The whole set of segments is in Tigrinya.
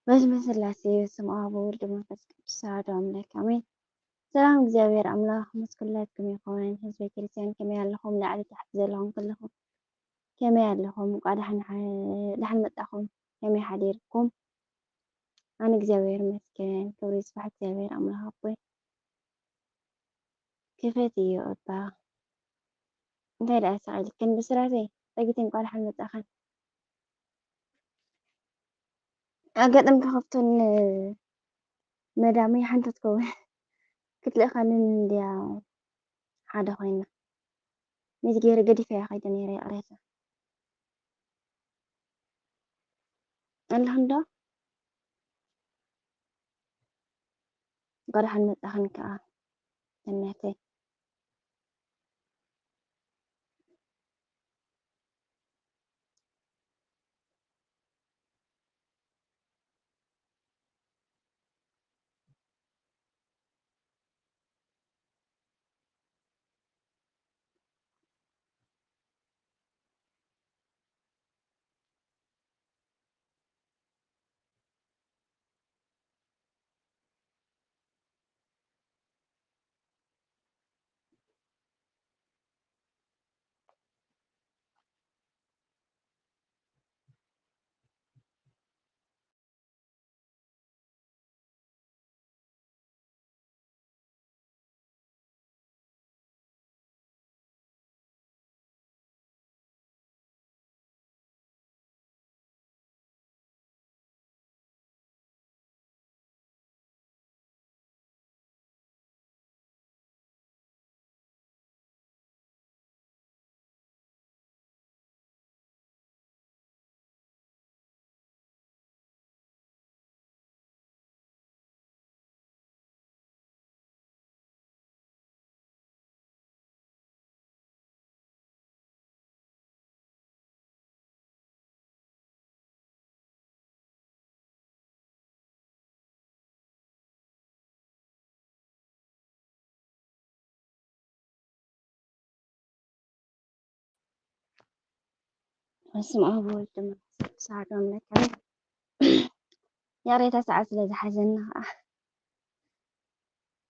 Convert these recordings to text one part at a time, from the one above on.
በስመ ስላሴ በስመ አብ ወወልድ ወመንፈስ ቅዱስ አሐዱ አምላክ አሜን። ሰላም እግዚኣብሔር አምላክ ምስ ኩላትኩም ይኹን። ህዝበ ክርስቲያን ከመይ ኣለኹም? ላዕሊ ታሕቲ ዘለኹም ኩልኹም ከመይ ኣለኹም? እንቋዕ ደሓን ሓ-፣ ደሓን መጣኹም። ከመይ ሓዲርኩም? ኣነ እግዚኣብሔር ይመስገን። ክብሪ ይስፋሕ እግዚኣብሔር ኣምላኽ ኣቦይ። ክፈትዮ እባ። እንታይ ደኣ ስቕ ኢልክን ብስራተይ? ጸጊተይ እንቋዕ ደሓን መጻኽን። ኣጋጣሚ ከኸፍተን መዳመይ ሓንቲ ትኸውን ክትልእኸንን እንድያ ሓደ ኮይና። ነዚ ገይረ ገዲፈያ ከይደ ነይረ ይቕሬታ። ኣለኽን ዶ? እንኳዕ ደሓን መጻኽን ከኣ ሰናይተይ። በስመ አብ ወወልድ ወመንፈስ ቅዱስ አሐዱ አምላክ አሜን። ይቕሬታ ሰዓት ስለ ዝሓዘና ከዓ።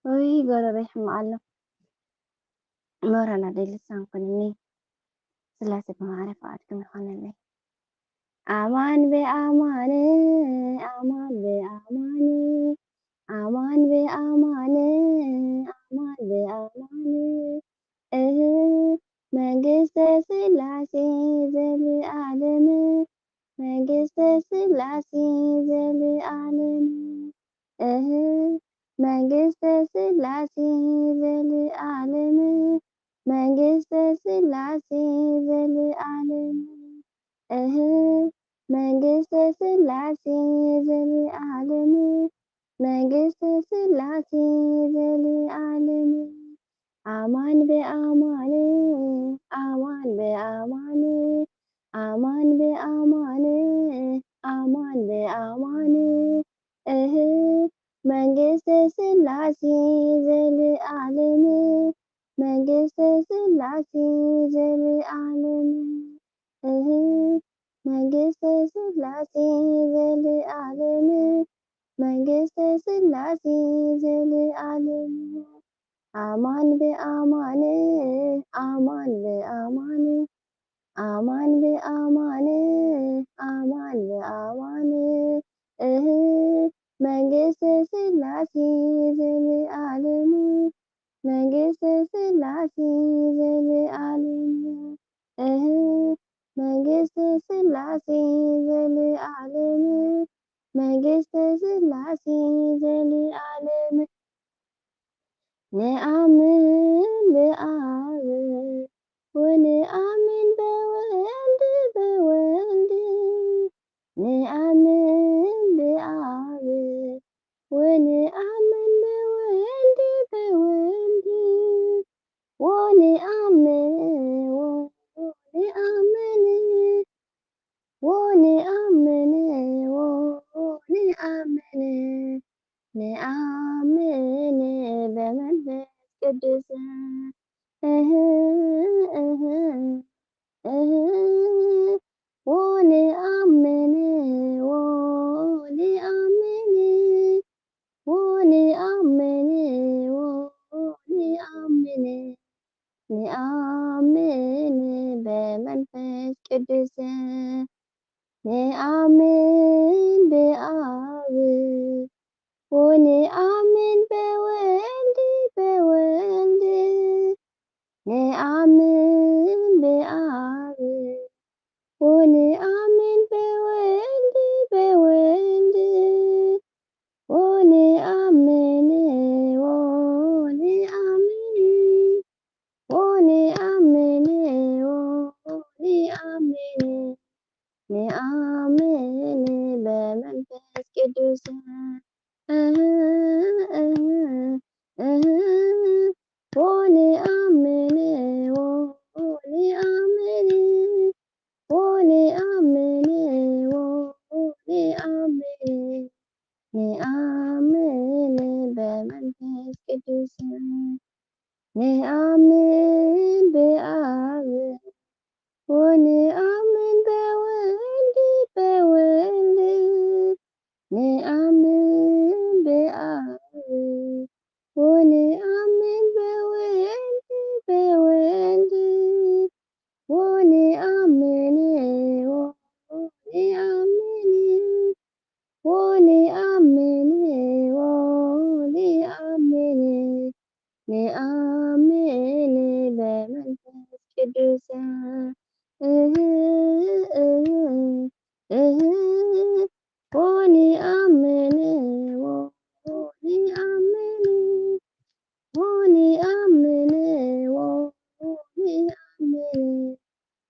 ውይ ጎረረይ ሕማቕ ኣሎ። መብራና ደይ ልሳን ኩንኒ። ስላሴ ብማዕረ ፍቓድኩም ይኾነለይ። አማን በአማን፣ አማን በአማን፣ አማን በአማን፣ አማን በአማን። እህ መንግስተ ስላሴ ዘልዓለም፣ መንግስተ ስላሴ ዘልዓለም። እህ መንግስተ ስላሴ ዘልዓለም፣ መንግስተ ስላሴ ዘልዓለም። እህ መንግስተ ስላሴ ዘልዓለም፣ መንግስተ ስላሴ ዘልዓለም። አማን በአማን፣ አማን በአማን፣ አማን በአማን፣ አማን በአማን። እህ መንግስተ ስላሴ ዘልዓለም፣ መንግስተ ስላሴ ዘልዓለም። እህ መንግስተ ስላሴ ዘልዓለም፣ መንግስተ ስላሴ ዘልዓለም። አማን በአማን፣ አማን በአማን፣ አማን በአማን፣ አማን በአማን። እህ መንግስተ ስላሴ ዘልዓለም፣ መንግስተ ስላሴ ዘልዓለም። እህ መንግስተ ስላሴ ዘልዓለም፣ መንግስተ ስላሴ ዘልዓለም። ንአምን ብአብ ወንአምን በወልድ በወልድ፣ ንአምን ብአብ ወንአምን በወልድ በወልድ፣ ወንአምን ወንአምን ወንአምን ወንአምን፣ ንአምን በመንፈስ ቅዱስ። እህ እህ እህ ወንአምን ወንአምን ንኣምን ብመንፈስ ቅዱስ፣ ንኣምን ብኣብ፣ ወንኣምን ብወልድ፣ ብወልድ፣ ንኣምን ብኣብ፣ ወንኣምን ብወልድ፣ ብወልድ፣ ወንኣምን፣ ወንኣምን፣ ወንኣምን፣ ወንኣምን፣ ንኣምን ብመንፈስ ቅዱስ። እህ፣ እህ፣ እህ፣ እህ። ወንኣምን፣ ወንኣምን፣ ወንኣምን፣ ወንኣምን፣ ንኣምን ብመንፈስ ቅዱስ። ንኣምን ብኣብ፣ ወንኣምን ብወልድ፣ ብወልድ፣ ንኣምን ብኣብ፣ ወንኣምን ብወልድ፣ ብወልድ፣ ወንኣምን፣ ወንኣምን፣ ወንኣምን፣ ወንኣምን፣ ንኣምን ብመንፈስ ቅዱስ። እህ፣ እህ፣ እህ፣ ወንኣምን፣ ወንኣምን፣ ወንኣምን፣ ወንኣምን፣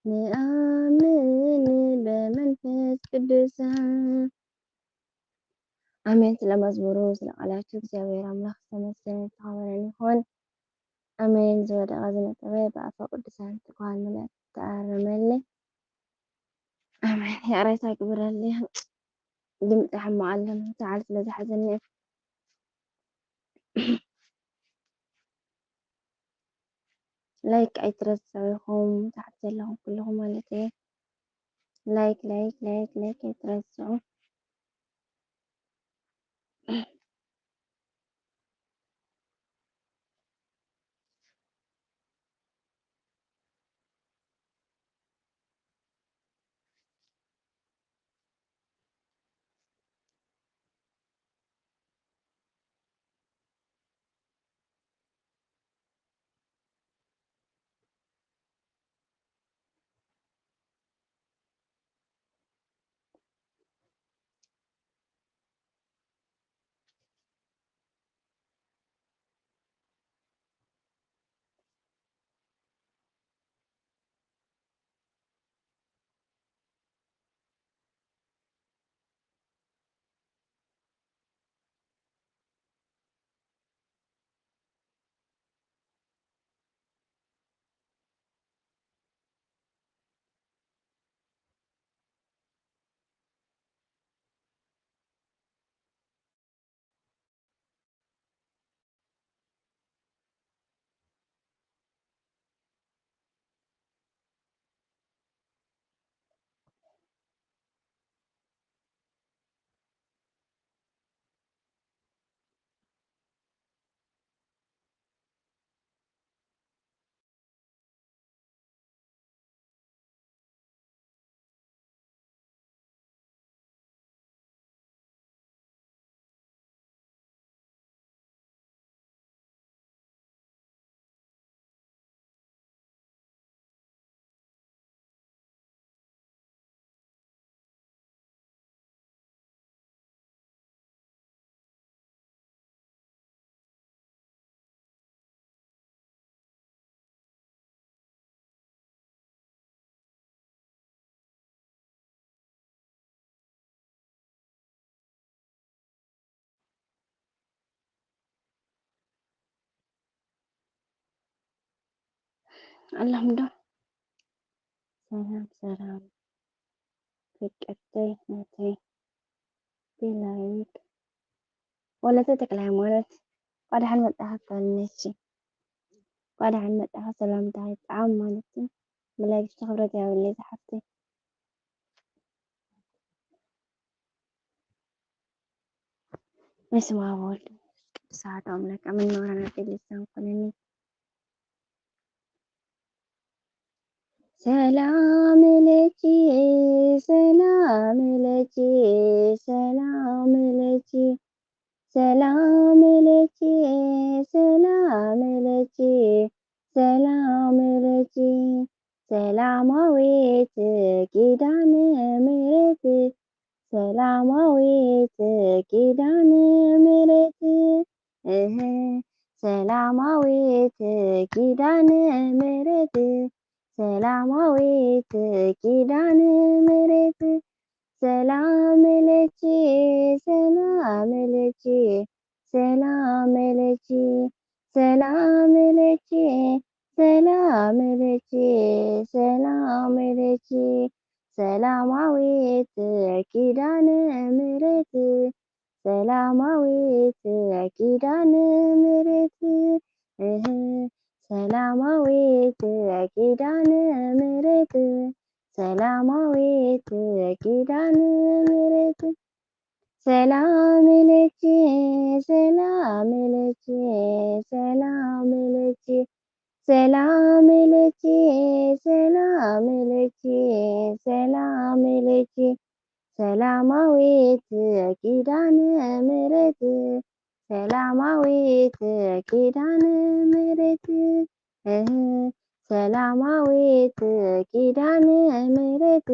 ንኣምን ብመንፈስ ቅዱስ። ኣሜን። ስለ መዝሙሩ፣ ስለ ቃላቱ እግዚኣብሔር ኣምላኽ ዝተመስገነ ዝተኸበረን ይኹን። ኣሜን። ዝወደቐ ዝነጠበ ብኣፈ ቅዱሳን ትጉሃን መላእክቲ ተኣረመለይ። ኣሜን። ይቕሬታ ግብረለይ። ድምፂ ሕማቕ ኣሎ፣ ሰዓል ስለ ዝሓዘኒ። ላይክ ኣይትረስዑ ኢኹም፣ ታሕቲ ዘለኹም ኩልኹም ማለት እየ። ላይክ፣ ላይክ፣ ላይክ፣ ላይክ ኣይትረስዑ። ኣለኹም ዶ? ሰላም ሰላም፣ ፍቅርተይ ናተይ፣ ቤላዊት ወለተ ተክለ ሃይማኖት፣ እንኳዕ ደሓን መጣኻ ካልነሽ። እንኳዕ ደሓን መጣኻ፣ ሰላምታ ይጥዓም ማለት እዩ። ብላይ ብዝተኽብረት ያብለይ ዝሓፍተይ። በስመ አብ ወወልድ ወመንፈስ ቅዱስ አሐዱ አምላክ አሜን። መብራን አቤል ልሳን ኮነኒ። ሰላም ለኪ፣ ሰላም ለኪ፣ ሰላም ለኪ፣ ሰላም ለኪ፣ ሰላም ለኪ፣ ሰላም ለኪ፣ ሰላማዊት ኪዳነ ምሕረት፣ ሰላማዊት ኪዳነ ምሕረት፣ እህ፣ ሰላማዊት ኪዳነ ምሕረት፣ ሰላማዊት ኪዳነ ምሕረት፣ ሰላም ለኪ፣ ሰላም ለኪ፣ ሰላም ለኪ፣ ሰላም ለኪ፣ ሰላም ለኪ፣ ሰላም ለኪ፣ ሰላማዊት ኪዳነ ምሕረት፣ ሰላማዊት ኪዳነ ምሕረት፣ እህ፣ ሰላማዊት ኪዳነ ምሕረት፣ ሰላማዊት ኪዳነ ምሕረት፣ ሰላም ለኪ፣ ሰላም ለኪ፣ ሰላም ለኪ፣ ሰላም ለኪ፣ ሰላም ለኪ፣ ሰላም ለኪ፣ ሰላማዊት ኪዳነ ምሕረት፣ ሰላማዊት ኪዳነ ምሕረት፣ እህ፣ ሰላማዊት ኪዳነ ምሕረት፣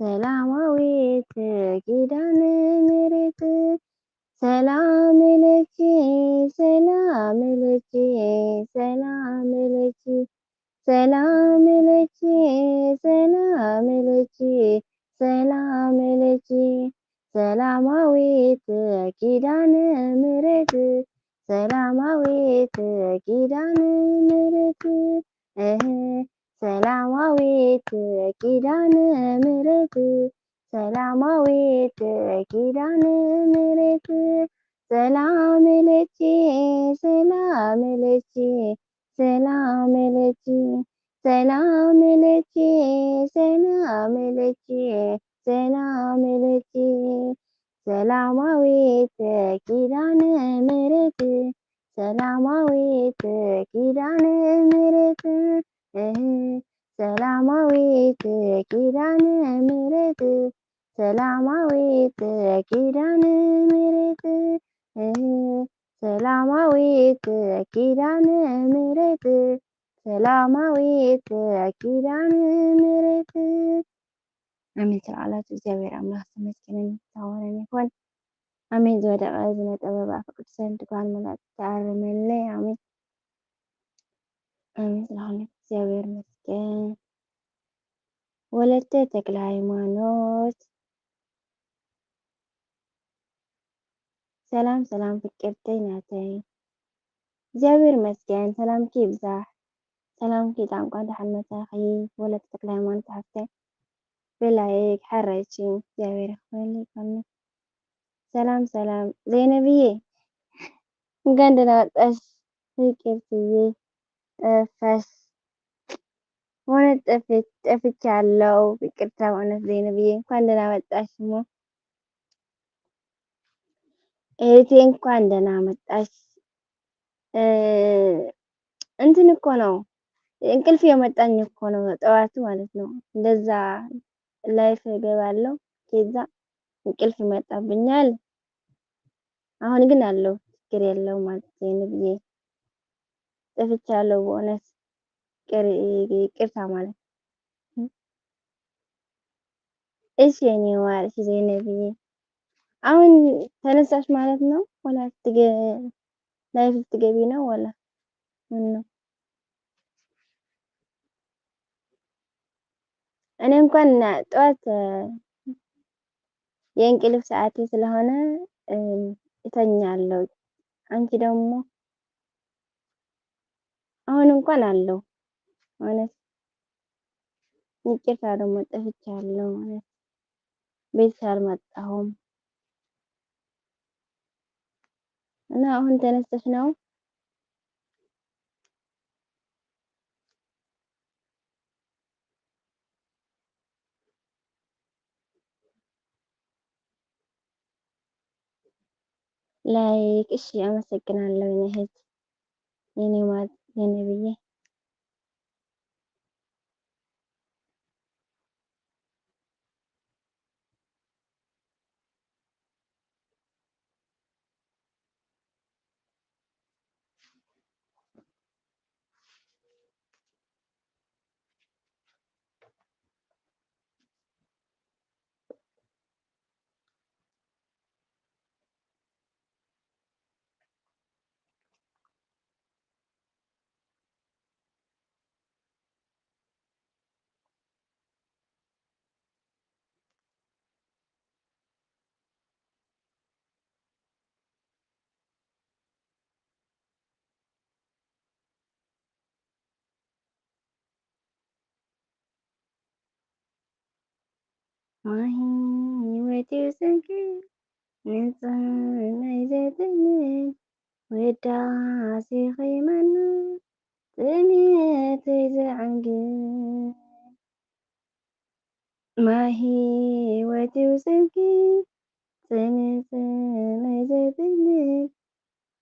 ሰላማዊት ኪዳነ ምሕረት፣ ሰላም ለኪ፣ ሰላም ለኪ፣ ሰላም ለኪ፣ ሰላም ለኪ፣ ሰላም ለኪ፣ ሰላም ለኪ፣ ሰላማዊት ኪዳነ ምሕረት፣ ሰላማዊት ኪዳነ ምሕረት፣ እህ፣ ሰላማዊት ኪዳነ ምሕረት፣ ሰላማዊት ኪዳነ ምሕረት፣ ሰላም ለኪ፣ ሰላም ለኪ፣ ሰላም ለኪ፣ ሰላም ለኪ፣ ሰላም ለኪ፣ ሰላም ለኪ፣ ሰላማዊት ኪዳነ ምሕረት፣ ሰላማዊት ኪዳነ ምሕረት፣ እህ፣ ሰላማዊት ኪዳነ ምሕረት፣ ሰላማዊት ኪዳነ ምሕረት፣ እህ፣ ሰላማዊት ኪዳነ ምሕረት፣ ሰላማዊት ኪዳነ ምሕረት። ኣሜን። ስለ ቃላት እግዚኣብሔር ኣምላኽ ዝተመስገነን ዝተኸበረን ይኹን። ኣሜን። ዝወደቐ ዝነጠበ ብኣፈ ቅዱሳን ትጉሃን መላእክት ተኣረመለይ። ኣሜን። ኣሜን። ስለ ኹሉ እግዚኣብሔር ይመስገን። ወለተ ተክለ ሃይማኖት። ሰላም ሰላም ፍቅርተይ ናተይ፣ እግዚኣብሔር ይመስገን። ሰላምኪ ይብዛሕ። ሰላምኪ ይብዛሕ። እንኳን ደሓን መጻኺ ወለተ ተክለ ሃይማኖት ሓፍተይ። ብላይክ ሓረቺ እግዚኣብሔር ይኽፈል ይኮነ። ሰላም ሰላም ዘይነብዬ፣ እንኳን ደህና መጣሽ። ፍቅርትዬ ጠፋሽ። እውነት ጠፍች ጠፍቻለሁ። ይቅርታ በእውነት ዘይነብዬ፣ እንኳን ደህና መጣሽ። እሞ እህቴ እንኳን ደህና መጣሽ። እ፣ እንትን እኮ ነው፣ እንቅልፍ የመጣኝ እኮ ነው ጠዋት ማለት ነው። እንደዛ ላይፍ እገባለሁ፣ ከዛ እንቅልፍ ይመጣብኛል። አሁን ግን አለው፣ ችግር የለው ማለት ነው። ንብዬ ጠፍቻለሁ በእውነት ቅር-፣ ይቅርታ ማለት። እሺ የኔ ማር፣ እሺ ዘይነብዬ፣ አሁን ተነሳሽ ማለት ነው ወላ ትገ-፣ ላይፍ ልትገቢ ነው ወላ ምን ነው? እኔ እንኳን ጠዋት፣ እ፣ የእንቅልፍ ሰዓቴ ስለሆነ፣ እ፣ እተኛለሁ። አንቺ ደግሞ አሁን እንኳን አለው ማለት ይቅርታ ደግሞ ጠፍቻለሁ ማለት ቤት አልመጣሁም እና አሁን ተነስተሽ ነው? ላይክ፣ እሺ፣ አመሰግናለሁ የኔ እህት፣ የኔ ማር፣ የኔ ብዬ። ማሂ ህይወት እዩ ስምኪ፣ ንጽመይ ዘጥልል፣ ውዳሴኺ መና፣ ጥሜተይ ዘዕንግል። ማሂ ህይወት እዩ ስምኪ፣ ጽምጽመይ ዘጥልል፣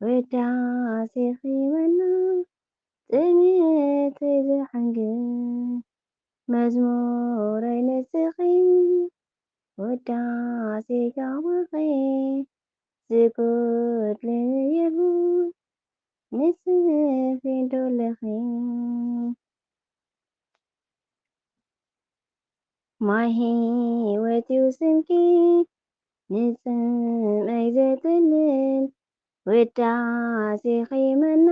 ውዳሴኺ መና፣ ጥሜተይ ዘዕንግል። መዝሙረይ ንስኺ፣ ውዳሴ ጋባኺ፣ ዝጎድለኒ የልቦን፣ ንስኺ እንዶ ኣለኺ። ማሂ ህይወት እዩ ስምኪ፣ ንጽምኣይ ዘጥልል፣ ውዳሴኺ መና፣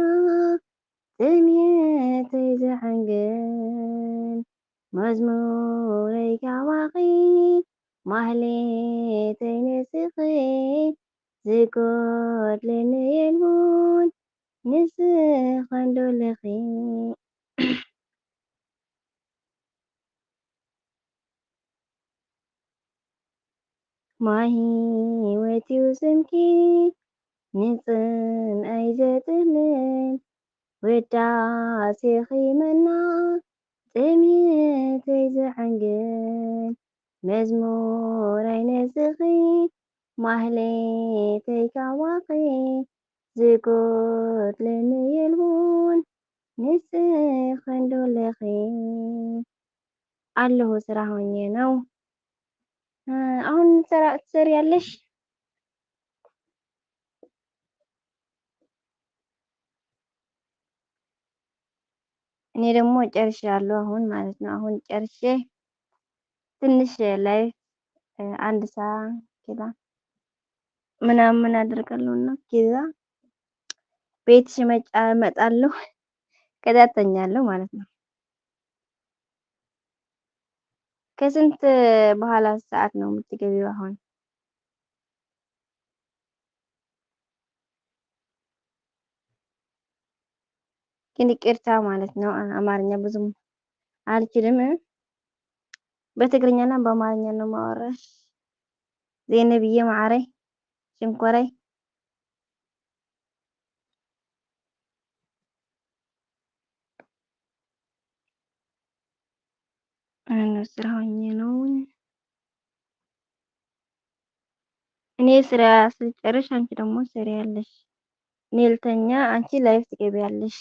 ጥሜተይ ዘዕንግል። መዝሙረይ ጋባኺ፣ ማህሌተይ ንስኺ፣ ዝጎድለኒ የልቦን፣ ንስኺ እንዶ ኣለኺ። ማሂ ህይወት እዩ ስምኪ፣ ንጽምኣይ ዘጥልል፣ ውዳሴኺ መና፣ ጥሜተይ ዘዕንግል። መዝሙረይ ንስኺ፣ ማህሌተይ ካባኺ፣ ዝጎድለኒ የልቦን፣ ንስኺ እንዶ ኣለኺ። ኣለኹ፣ ስራ ሆኜ ነው። እ፣ አሁን ትሰራ-፣ ትሰሪያለሽ? እኔ ደግሞ ጨርሻለሁ አሁን ማለት ነው። አሁን ጨርሼ ትንሽ ላይፍ፣ እ፣ አንድ ሰዓት ኪላ ምናምን አደርጋለሁ እና ከዛ ቤትሽ መጫ-፣ እመጣለሁ። ከዛ እተኛለሁ ማለት ነው። ከስንት በኋላ ሰዓት ነው የምትገቢው አሁን? ግን ይቅርታ ማለት ነው፣ አ-፣ አማርኛ ብዙም አልችልም። በትግርኛና በአማርኛ ነው ማወራሽ። ዜነብዬ ማዓረይ፣ ሽንኮረይ። አሁን ስራ ሆኜ ነው። እኔ ስራ ስጨርሽ አንቺ ደግሞ ትሰሪያለሽ። እኔ ልተኛ፣ አንቺ ላይፍ ትገቢያለሽ።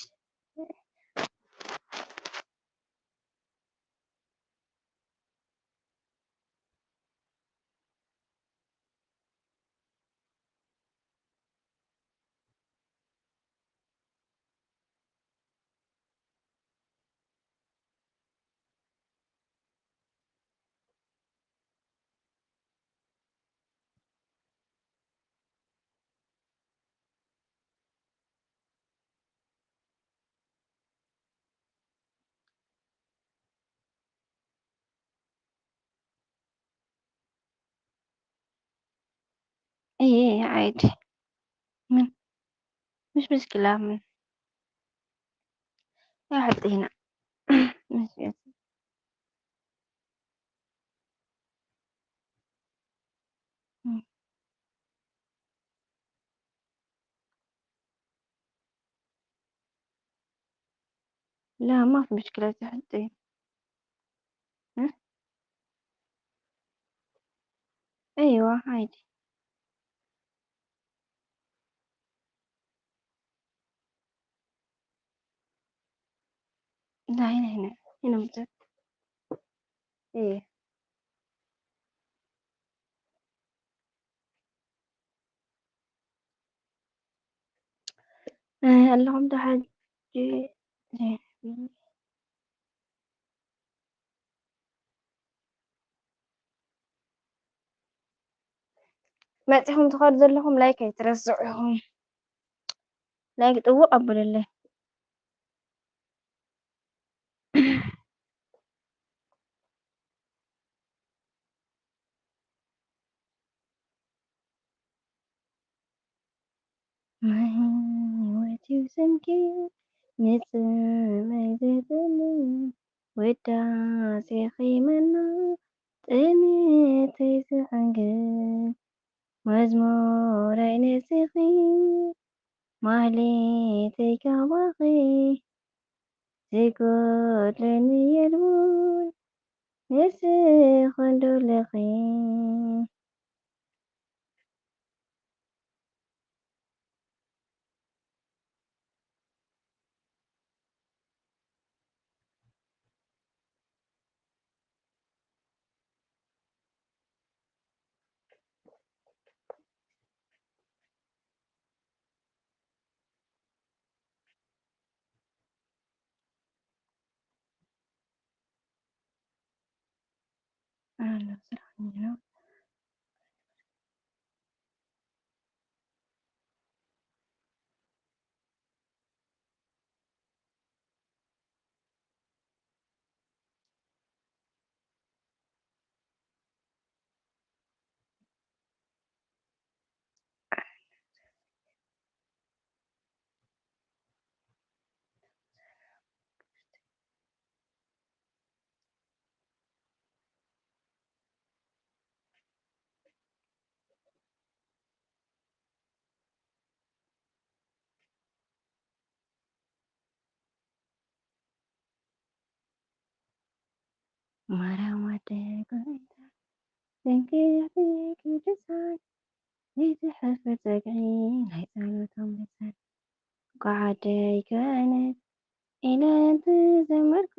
እየ፣ ዓይድ ምን፣ مش مشكلة ምን፣ ያሕጢና። لا، ما في مشكلة تحطي. ها؟ أيوة، عادي. لا، هنا، هنا، هنا متأكد. إيه. إيه، اللهم ده حاجة. إيه. መጺኹም ትኸዱ ዘለኹም ላይክ ኣይትረስዑ ኢኹም። ላይክ ጥውቕ ኣብሉለይ። ማይ ህይወት እዩ ስምኪ፣ ንጽመይ ዘጥልል፣ ውዳሴኺ መና፣ ጥሜተይ ዝዕንግል መዝሙረይ ንስኺ፣ ማህሌተይ ካባኺ ዝጎድለኒ የልቦን፣ ንስኺ እንዶ ኣለኺ። ማርያም ኣደ ጎይታ፣ ትምክሕቲ ቅዱሳን፣ ዘይትሕፍር ጸግዒ ናይ ጸሎቶም ልሳን። እንኳዕ ዓደይ ኮነት ኢለ እንተዘመርኩ፣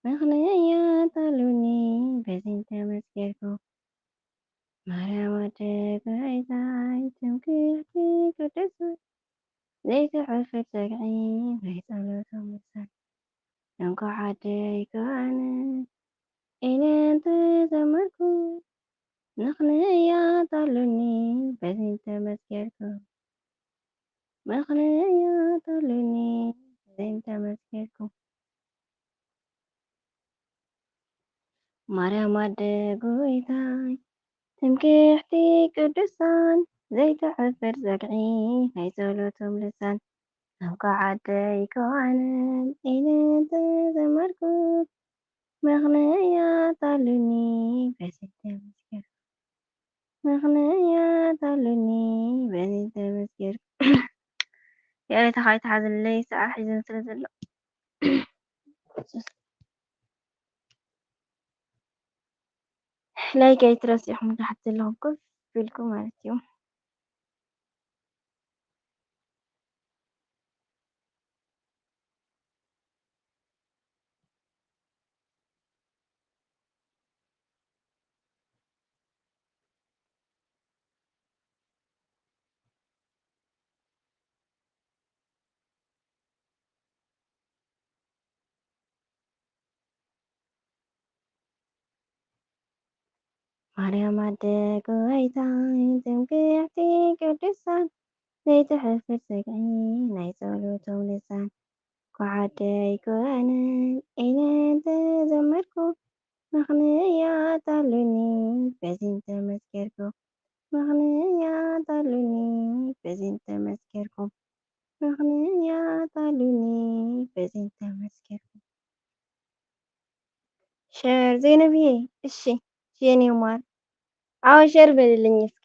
ምኽንያት ኣሉኒ በዚ እንተመስከርኩ። ማርያም ኣደ ጎይታይ፣ ትምክሕቲ ቅዱሳን፣ ዘይትሕፍር ጸግዒ ናይ ጸሎቶም ልሳን። እንኳዕ ዓደይ ኮነ ኢለ እንተዘመርኩ፣ ምኽንያት ኣሉኒ በዚ እንተመስከርኩ። ምኽንያት ኣሉኒ በዚ እንተመስከርኩ። ማርያም ኣደ ጎይታይ፣ ትምክሕቲ ቅዱሳን፣ ዘይትሕፍር ጸግዒ ናይ ጸሎቶም ልሳን። እንኳዕ ዓደይ ኮነ ኢለ እንተዘመርኩ፣ ምኽንያት ኣሉኒ በዚ እንተመስከርኩ። ምኽንያት ኣሉኒ በዚ እንተመስከርኩ። ያሬታ ካይታ ሓዝለይ፣ ሰዓት ሒዘን ስለ ዘሎ። ላይክ ኣይትረስዑ ኢኹም፣ ንሓቲ ዘለኹም ኮፍ ኢልኩም ማለት እዩ። ማርያም ኣደ ጎይታይ፣ ትምክሕቲ ቅዱሳን፣ ዘይትሕፍር ጸግዒ ናይ ጸሎቶም ልሳን። ኳዓደይ ኮነ ኢለ እንተዘመርኩ፣ ምኽንያት ኣሉኒ በዚ እንተመስከርኩ። ምኽንያት ኣሉኒ በዚ እንተመስከርኩ። ምኽንያት ኣሉኒ በዚ እንተመስከርኩ። ሸር ዘይነብዬ፣ እሺ፣ የኔ ማር፣ አዎ፣ ሸር በልልኝ እስኪ።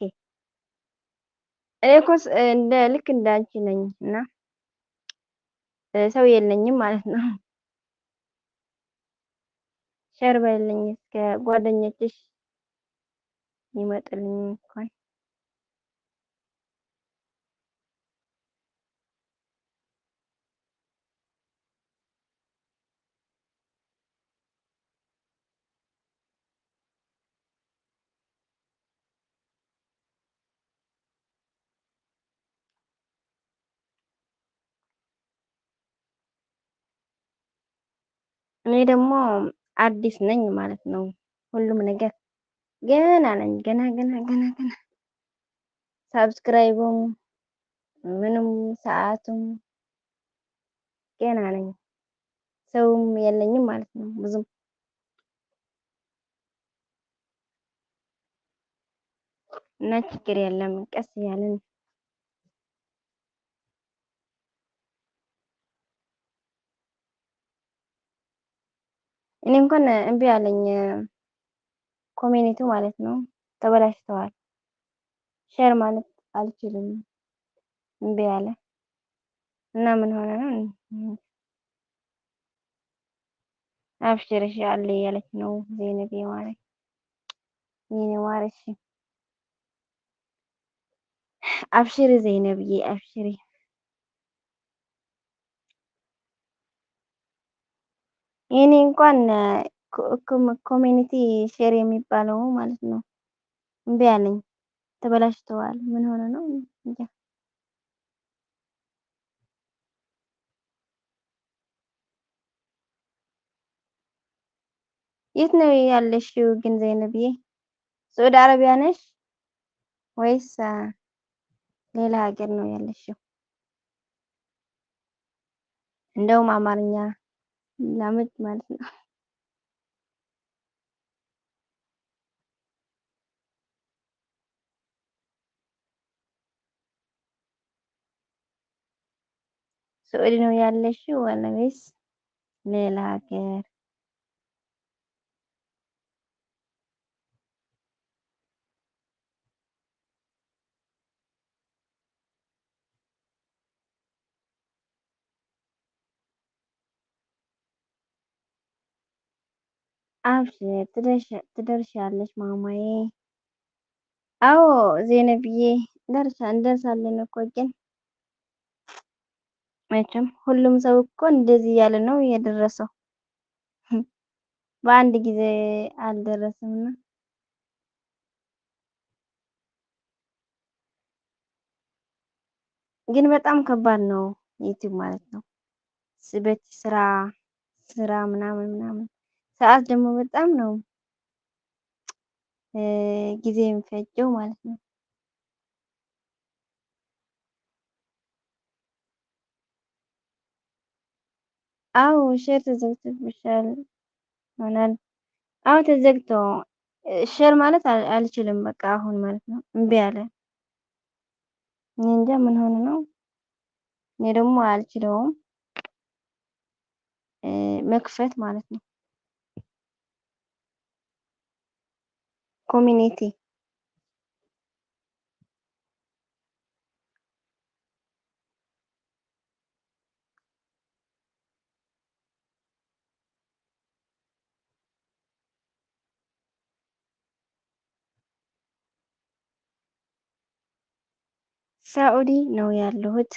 እኔ እኮ ስ-፣ እንደ፣ ልክ እንዳንቺ ነኝ እና፣ እ፣ ሰው የለኝም ማለት ነው። ሸር በልልኝ እስከ ጓደኞችሽ ይመጡልኝ እንኳን። እኔ ደግሞ አዲስ ነኝ ማለት ነው። ሁሉም ነገር ገና ነኝ። ገና፣ ገና፣ ገና፣ ገና። ሳብስክራይብም ምንም ሰዓትም ገና ነኝ። ሰውም የለኝም ማለት ነው ብዙም። እና ችግር የለም፣ ቀስ እያልን። እኔ እንኳን እምቢ አለኝ። ኮሚኒቲ ማለት ነው ተበላሽተዋል። ሼር ማለት አልችልም እምቢ አለ። እና ምን ሆነ ነው? አብሽር እሺ አለ እያለች ነው ዜነብ የማረ የኔ ማር። እሺ አብሽሪ ዜነብዬ አብሽሪ። የኔ እንኳን ኮሚኒቲ ሼር የሚባለው ማለት ነው እምቢ አለኝ። ተበላሽተዋል። ምን ሆነ ነው እንጃ። የት ነው ያለሽው ግን ዘይነብዬ? ስዑዲ አረቢያ ነሽ ወይስ ሌላ ሀገር ነው ያለሽው? እንደውም አማርኛ ላምድ ማለት ነው። ስዑዲ ነው ያለሽው ወይስ ሌላ ሀገር? አብሽር ትደርሻለሽ ማማዬ። አዎ ዜነብዬ፣ ደርሳ እንደርሳለን እኮ። ግን መቼም ሁሉም ሰው እኮ እንደዚህ እያለ ነው የደረሰው። በአንድ ጊዜ አልደረስምና። ግን በጣም ከባድ ነው ዩቲዩብ ማለት ነው። ስበት ስራ ስራ ምናምን ምናምን ሰዓት ደግሞ በጣም ነው ጊዜ የሚፈጀው ማለት ነው። አዎ ሼር ተዘግቶብሻል ይሆናል። አዎ ተዘግቶ ሼር ማለት አልችልም። በቃ አሁን ማለት ነው እምቢ አለ። እኔ እንጃ ምን ሆኖ ነው። እኔ ደግሞ አልችለውም መክፈት ማለት ነው። ኮሚኒቲ ሳኡዲ ነው ያለሁት።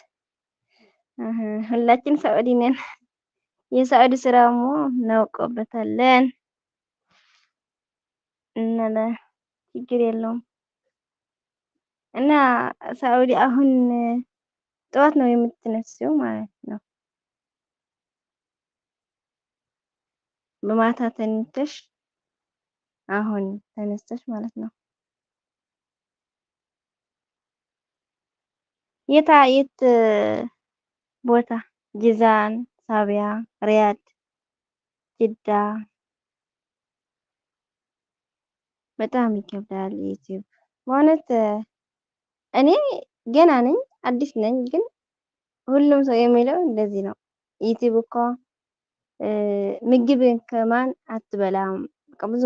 ሁላችን ሳኡዲ ነን። የሳኡዲ ስራ እሞ እናውቀበታለን። እና ችግር የለውም። እና ሳኡዲ አሁን ጠዋት ነው የምትነሳው ማለት ነው። በማታ ተኝተሽ አሁን ተነስተሽ ማለት ነው። የታ የት ቦታ? ጂዛን፣ ሳቢያ፣ ሪያድ፣ ጅዳ። በጣም ይከብዳል ዩቲዩብ በእውነት። እኔ ገና ነኝ፣ አዲስ ነኝ። ግን ሁሉም ሰው የሚለው እንደዚህ ነው። ዩቲዩብ እኮ ምግብ ከማን አትበላም፣ በቃ ብዙ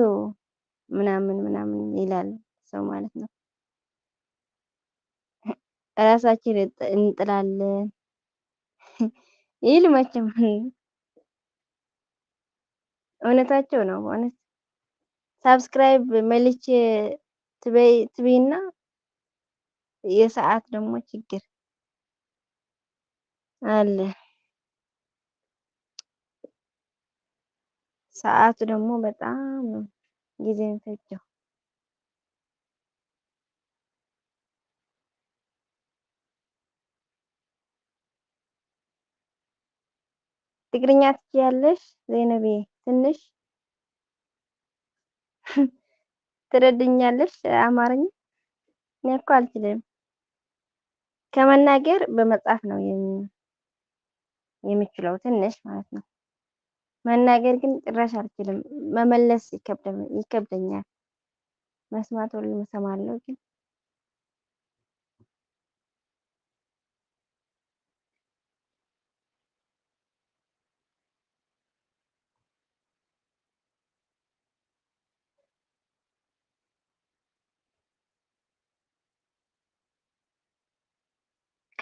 ምናምን ምናምን ይላል ሰው ማለት ነው። ራሳችን እንጥላለን ይል መቼም እውነታቸው ነው። በእውነት ሳብስክራይብ መልቼ ትበይ ትብይና የሰዓት ደግሞ ችግር አለ። ሰዓቱ ደግሞ በጣም ነው ጊዜ የሚፈጀው። ትግርኛ ትችያለሽ ዘይነብዬ? ትንሽ ትረድኛለሽ አማርኛ? እኔ እኮ አልችልም። ከመናገር በመጻፍ ነው የሚ የምችለው ትንሽ ማለት ነው። መናገር ግን ጭራሽ አልችልም። መመለስ ይከብደኛል። መስማት ሁሉም እሰማለሁ ግን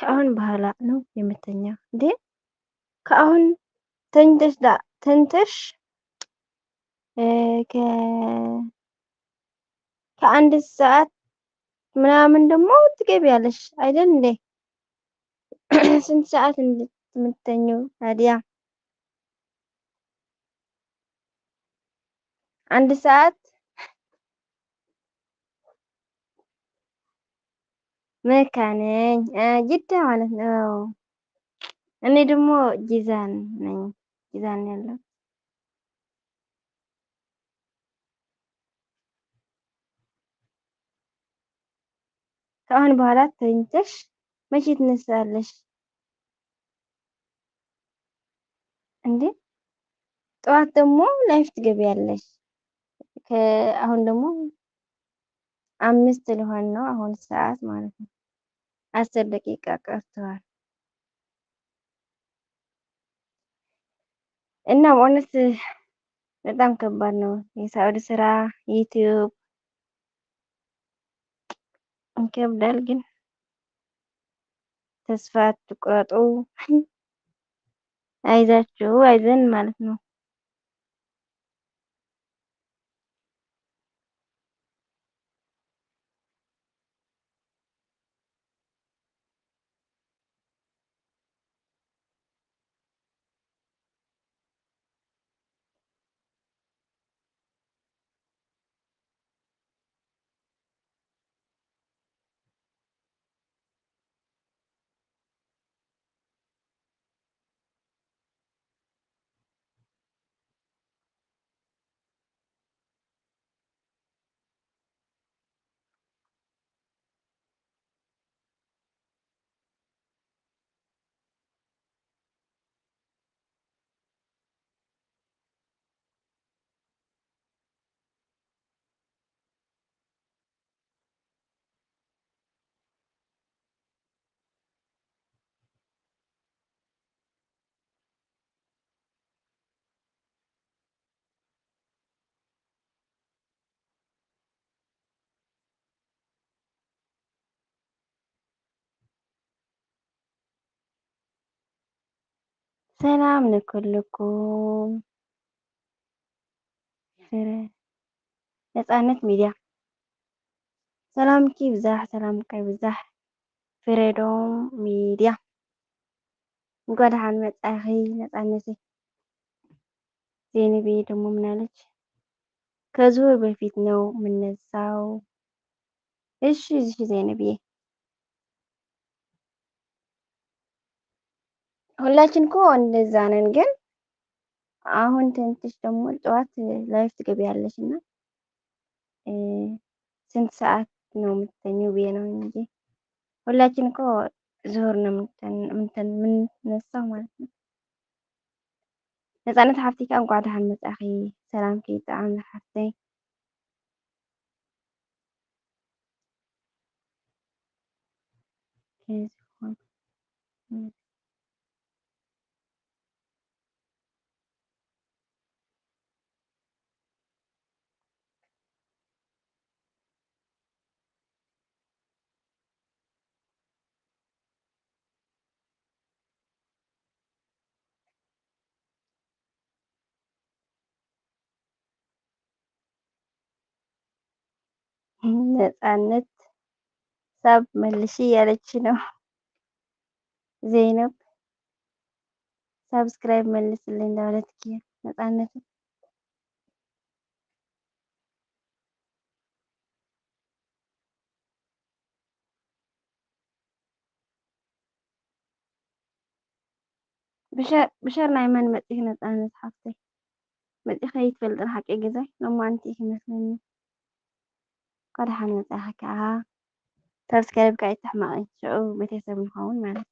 አሁን በኋላ ነው የምተኛው። እንዴ ከአሁን ተኝተሽ ዳ ተኝተሽ እ፣ ከ ከአንድ ሰዓት ምናምን ደግሞ ትገቢያለሽ አይደል እንዴ? ስንት ሰዓት እንድትተኙ ታዲያ? አንድ ሰዓት መካ ነኝ፣ እ፣ ጅዳ ማለት ነው። እኔ ደግሞ ጂዛን ነኝ፣ ጂዛን ያለው። ከአሁን በኋላ ተኝተሽ መቼ ትነሳለሽ እንዴ? ጠዋት ደግሞ ላይፍ ትገቢያለሽ። ከአሁን ደግሞ አምስት ሊሆን ነው አሁን ሰዓት ማለት ነው። አስር ደቂቃ ቀርተዋል። እና በእውነት በጣም ከባድ ነው የሳዑዲ ስራ፣ ዩቲዩብ ይከብዳል። ግን ተስፋ አትቁረጡ። አይዛችሁ አይዘን ማለት ነው። ሰላም ንኩልኩም። ፍረ ነጻነት ሚድያ። ሰላምኪ ይብዛሕ፣ ሰላምካ ይብዛሕ። ፍሬዶም ሚድያ። እንኳ ደሓን መጻኺ ነጻነተይ። ዘይነብዬ ደግሞ ምናለች? ከዙር በፊት ነው የምነሳው። እሺ፣ እሺ ዘይነብዬ። ሁላችን እኮ እንደዛ ነን፣ ግን አሁን ተንትሽ ደግሞ ጠዋት ላይፍ ትገቢያለሽ እና፣ እ፣ ስንት ሰዓት ነው የምትተኚው ብዬ ነው እንጂ። ሁላችን እኮ ዙሁር ነው የምንተን-፣ የምንተን-፣ የምንነሳው ማለት ነው። ነጻነት ሓፍቲካ እንኳዕ ደሓን መጻኺ። ሰላምኪ ይጥዓም ሓፍተይ። ነጻነት ሳብ መልሺ እያለች ነው። ዘይነብ ሳብስክራይብ መልስልኝ እንዳለትኪ ነጻነት። ብሸር፣ ብሸር ናይ መን መጺኺ ነጻነት ሓፍተይ? መጺኺ ኣይትፈልጥን ሓቂ ገዛይ፣ ሎማዓንቲ ኢኺ መስለኒ። እንኳ ደሓን መጻኺ ከኣ። ሳብስክራይብ ከኣ ኣይትሕመቒ፣ ሽዑ ቤተሰብ ንኸውን ማለት።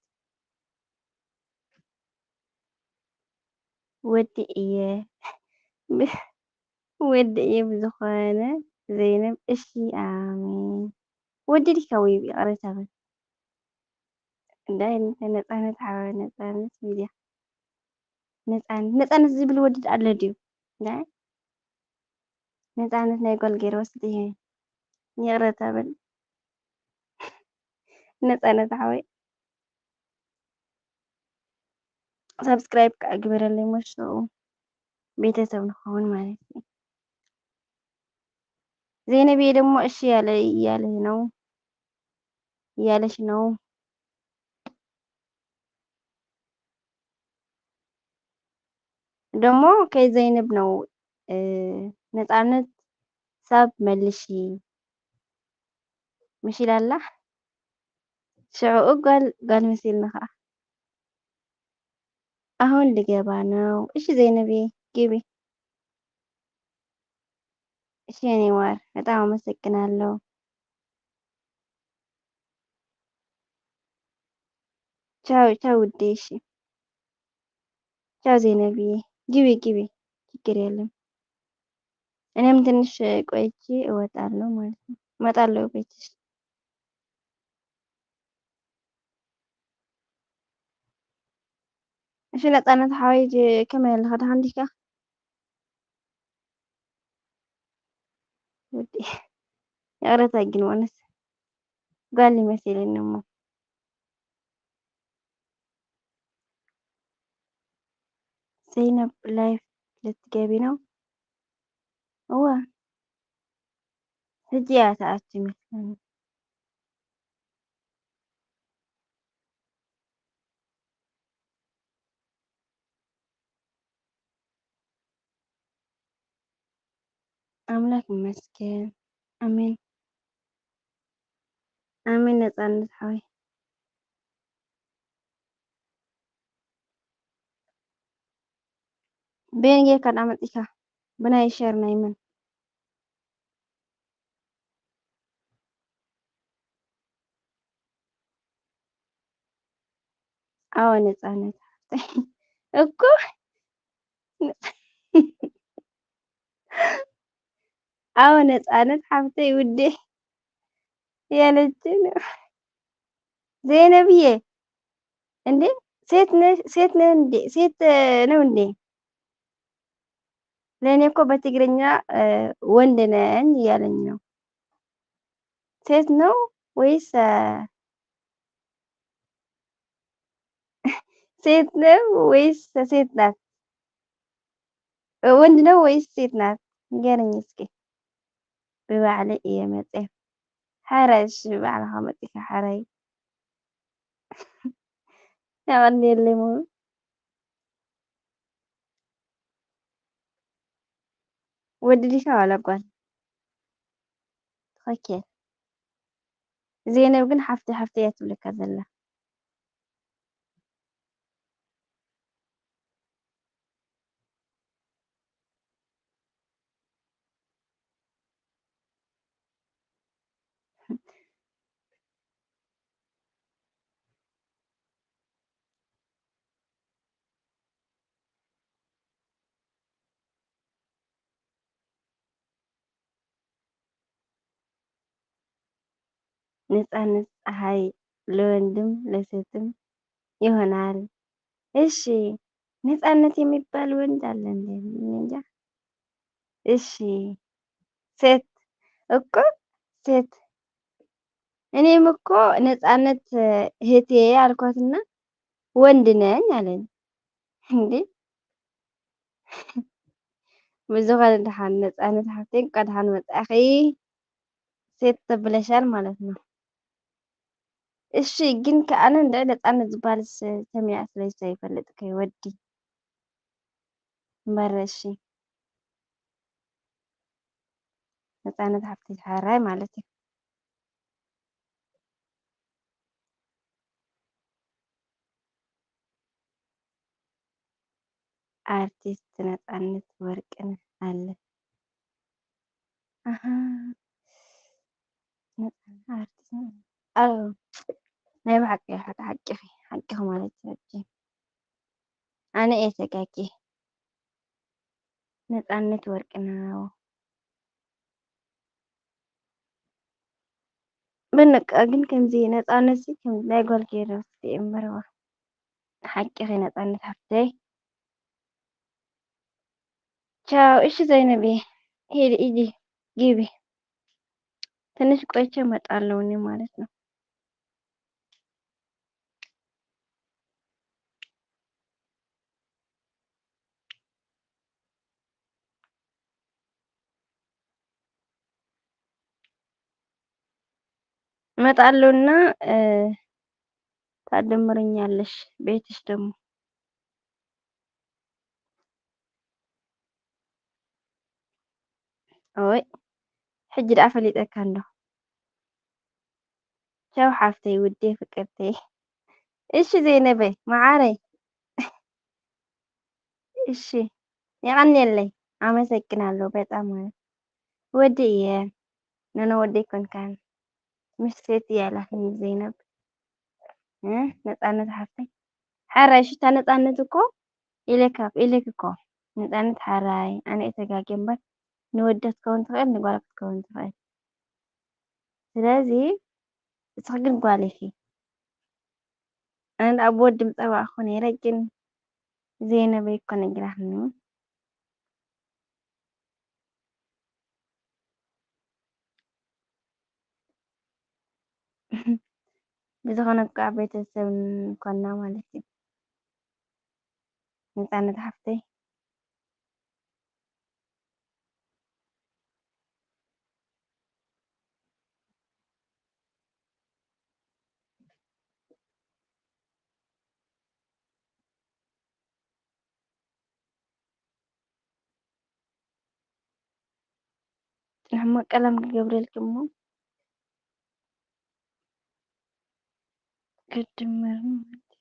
ወዲ እየ። ወዲ እየ ብዝኾነ ዘይነብ፣ እሺ፣ ኣሜን። ወዲ ዲካ ወይ ይቕሬታ በል። እንታይ ነጻነት ሓወይ፣ ነጻነት ሚድያ። ነጻነት፣ ነጻነት ዝብል ወዲ ኣሎ ድዩ? እንታይ? ነጻነት ናይ ጓል ገይረ ወስድ እየ። ይቕሬታ በል። ነጻነት ሓወይ። ሳብስክራይብ ከዓ ግበረለይ፣ መሽኡ ቤተሰብ ንኸውን ማለት እዩ። ዘይነብዬ ደግሞ እሺ እያለ እያለ ነው እያለች ነው። ደግሞ ከይ ዘይነብ ነው። እ፣ ነጻነት ሳብ መልሺ፣ ምሽ ኢላላ። ሽዑኡ ጓል ጓል መሲልኒ ከዓ። አሁን ልገባ ነው። እሺ ዘይነብዬ፣ ግቢ። እሺ የኔ ማር፣ በጣም አመሰግናለሁ። ቻው ቻው ውዴ። እሺ ቻው ዘይነብዬ፣ ግቢ ግቢ፣ ችግር የለም። እኔም ትንሽ ቆይቼ እወጣለሁ ማለት ነው። እመጣለሁ ቤትሽ። እሺ ነጻነት ሓወይ፣ ጀ-፣ ከመይ ኣለኻ? ደሓን ዲኻ? ውዴ፣ ይቕረታ ግን ወነስ ጓል ይመስለኒ እሞ። ዘይነብ ላይፍ ልትገቢ ነው? እወ፣ ሕጂ እያ ትኣቱ ይመስለኒ። ኣምላክ ይመስገን። ኣሜን። ኣሜን ነጻነት ሓወይ። በየን ጌርካ ደኣ መጺኻ? ብናይ ሸር ናይ መን? ኣወ ነጻነት እኮ። ኣወ ነጻነት ሓፍተይ ውዴ ያለችን ዘይነብዬ እንዴ ሴት ነሽ? ሴት ነህ እንዴ? ሴት ነው እንዴ? ለእኔ እኮ በትግርኛ እ፣ ወንድ ነኝ እያለኝ ነው። ሴት ነው ወይስ እ፣ ሴት ነው ወይስ ሴት ናት? እ፣ ወንድ ነው ወይስ ሴት ናት? ንገረኝ እስኪ። ብባዕለይ እየ መፅየ። ሕራይ እሺ፣ ብባዕልኻ መፂኻ ሕራይ። የቐንየለይ ሙሉ። ወዲ ዲኻ ዋላ ጓል? ትኽክል። ዜነብ ግን ሓፍተይ ሓፍተይ እያ ትብለካ ዘላ። ነጻነት ጸሓይ ለወንድም ለሴትም ይሆናል። እሺ፣ ነጻነት የሚባል ወንድ አለ እንዴ? እኔ እንጃ። እሺ፣ ሴት እኮ ሴት። እኔም እኮ ነጻነት እህቴ አልኳትና ወንድ ነኝ አለኝ። እንዴ ብዝኾነ ደሓን ነጻነት ሓፍተይ እንኳ ደሓን መጻእኺ። ሴት ተብለሻል ማለት ነው። እሺ ግን ከኣነ እንደ ነጻነት ዝበሃል ስ-፣ ሰሚዐ ስለ ዘይፈልጥ ከይወዲ እምበር እሺ። ነጻነት ሓፍተይ ሓራይ ማለት እዩ። ኣርቲስት ነጻነት ወርቅነህ ኣለ። ኣሃ፣ ነጻነት ኣርቲስት ነ-፣ ኣዎ፣ ናይ ብሓቂ ሓቂ፣ ሓቂኺ፣ ሓቂኺ ማለት እዩ። ኣነ እየ ተጋግየ። ነጻነት ወርቅነህ። በቃ ግን ከምዚ ነጻነት ሲ ከም ናይ ጓል ገይረ ወስደ እምበርዋ። ሓቂኺ ነጻነት ሓፍተይ። ቻው። እሺ ዘይነብየ፣ ሂዲ፣ ሂዲ፣ ግቢ። ትንሽ ቆይቼ እመጣለሁ እኔ ማለት ነው። እመጣለሁና፣ እ፣ ታደምርኛለሽ ቤትሽ ደግሞ። ኦይ፣ ሕጂ ደኣ ፈሊጠካ እንዶ። ቻው ሓፍተይ፣ ውዴ፣ ፍቅርተይ። እሺ ዘይነበይ፣ መዓረይ። እሺ፣ የቐንየለይ። ኣመሰግናለሁ በጣም ማለት። ወዲ እየ። ኖኖ፣ ወዲ ኣይኮንካን። ምሽ ሴት እያ ኢላትኒ ዘይነብ። እ፣ ነጻነት ሓፍተይ። ሓራይ ሽታ ነጻነት እኮ ኢለካ፣ ኢለክ እኮ። ነጻነት ሓራይ፣ ኣነ እየ ተጋግየ እምበር፣ ንወዲ ክትከውን ትኽእል፣ ንጓል ክትከውን ትኽእል። ስለዚ፣ እስኺ ግን ጓል ኢኺ። ኣነ ደኣ ብወዲ ምጸዋዕኩ ነይረ፣ ግን ዘይነበይ እኮ ነጊራትኒ። ብዝኾነ እኳ ቤተሰብ ኮና ማለት እዩ። ነጻነት ሓፍተይ። ጽንሕ እሞ ቀለም ክገብረልኪ እሞ ክድመር ማለት እዩ።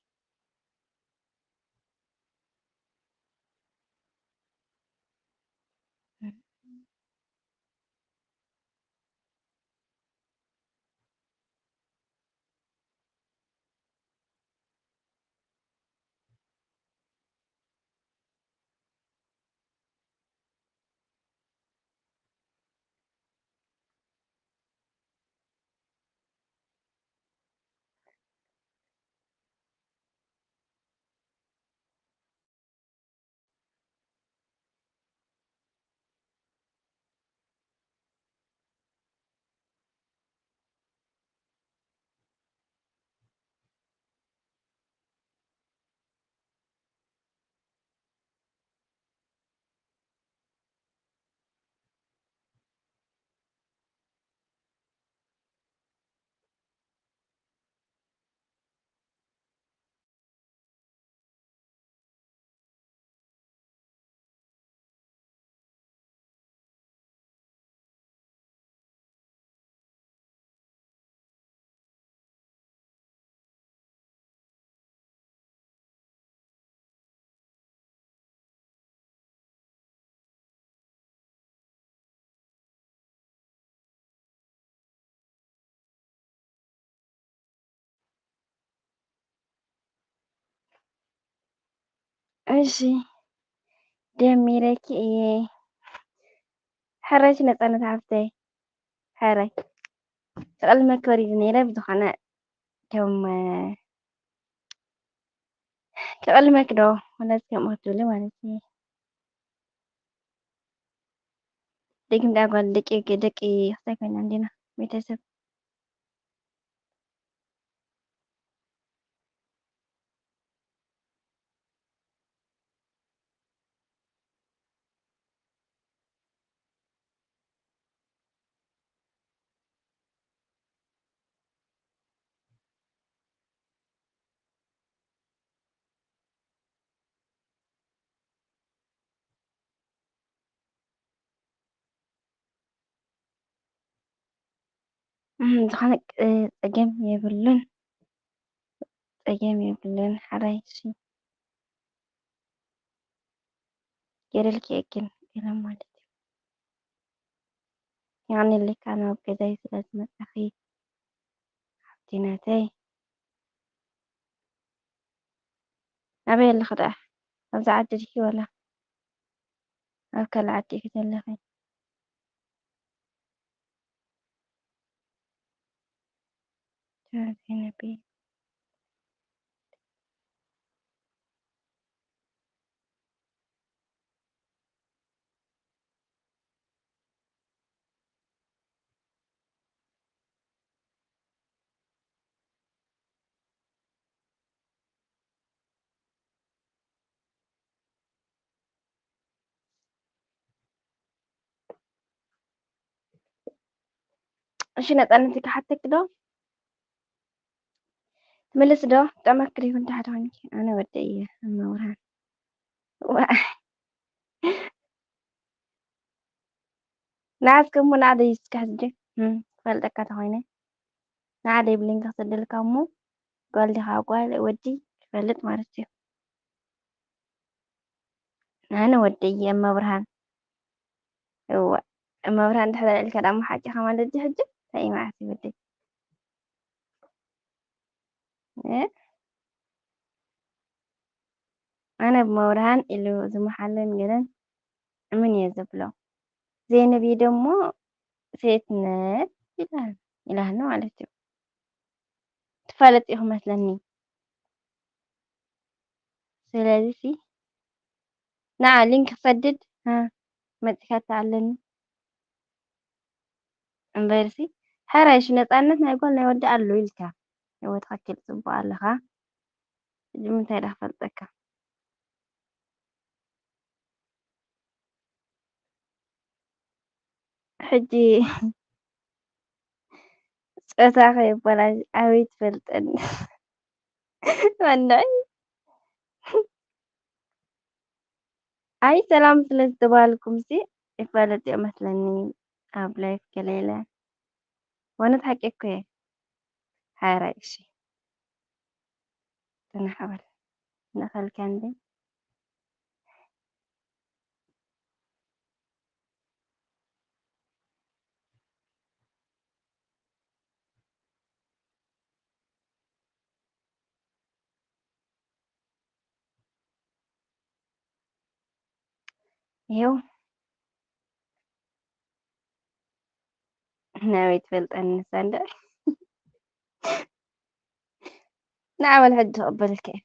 እሺ፣ ደሚረኪ እየ። ሕራይሽ ነጻነት ሓፍተይ፣ ሕራይ። ክቕልመኪ ወሪደ ነይረ፣ ብዝኾነ ከም፣ ክቕልመኪ ዶ፣ ወላስ ከምኡ ክትብሊ ማለት እዩ። ደጊም ደኣ ጓል ደቂ፣ ደቂ ክሳይ ኮይና እንዲና፣ ቤተሰብ። እም፣ ዝኾነ ቅ-፣ ጸገም የብሉን። ጸገም የብሉን። ሓራይ እሺ። ገደል ክእክል ገለ ማለት እዩ። የቐንየለይ ካብ ናብ ገዛይ ስለ ዝመጻኺ ሓፍቲ ናተይ። ኣበይ ኣለኺ ደኣ? ኣብዛ ዓዲ ዲኺ ወላ ኣብ ካልእ ዓዲ ኢኺ ዘለኺ? ቻው ዘይነቢ። እሺ፣ ነጻነት ክሓተኪ ዶ? ምልስ ዶ ጠመክር ይኹን ታሕቲ ኮንኪ ኣነ ወደ እየ እመብርሃን። ዋ። ናትከ እሞ ናዕደይ እስከ ሕጂ እም፣ ክፈልጠካ ተኾይነ ናዕደይ ብሊንክ ክሰደልካ እሞ ጓል ዲኻ ጓል ወዲ ክፈልጥ ማለት እዩ። ኣነ ወደይ እየ እመብርሃን። እወ እመብርሃን እንድሕር ኣልዒልካ ደኣ እሞ ሓቂኻ ማለት ድዩ ሕጂ? እንታይ እዩ መዓት ወደይ? እ? ኣነ ብመብርሃን ኢሉ ዝመሓለን ገለን እምን እየ ዝብሎ። ዘይነብይ ደሞ ሴትነት ኢላን ኢላኒ ማለት እዩ። ትፋለጥ ኢኹ መስለኒ። ስለዚ ሲ ንዓ ሊንክ ክሰድድ ሃ መጺኻታ ኣለኒ። እምበርሲ ሕራይሽ ነጻነት ናይ ጓል ናይ ወዲ ኣሎ ኢልካ። እወ ትኽክል ጽቡቕ ኣለኻ። ሕጂ ምንታይ ደኣ ክፈልጠካ? ሕጂ ጾታ ከይበላሽ ኣበይ ትፈልጠኒ? ወንዳይ ኣይ ሰላም ስለ ዝተባልኩም ሲ ይፋለጥ እየ መስለኒ ኣብ ላይፍ ገለ ኢለ። ወነት ሓቂ እኮ እየ። ሓራይ እሺ። ተናሓበል። ንኸልካ እንዴ? ይኸው ናበይ ትፈልጠኒ ንሳ እንደ ንዓበል ሕጂ ክቕበልልካ እየ።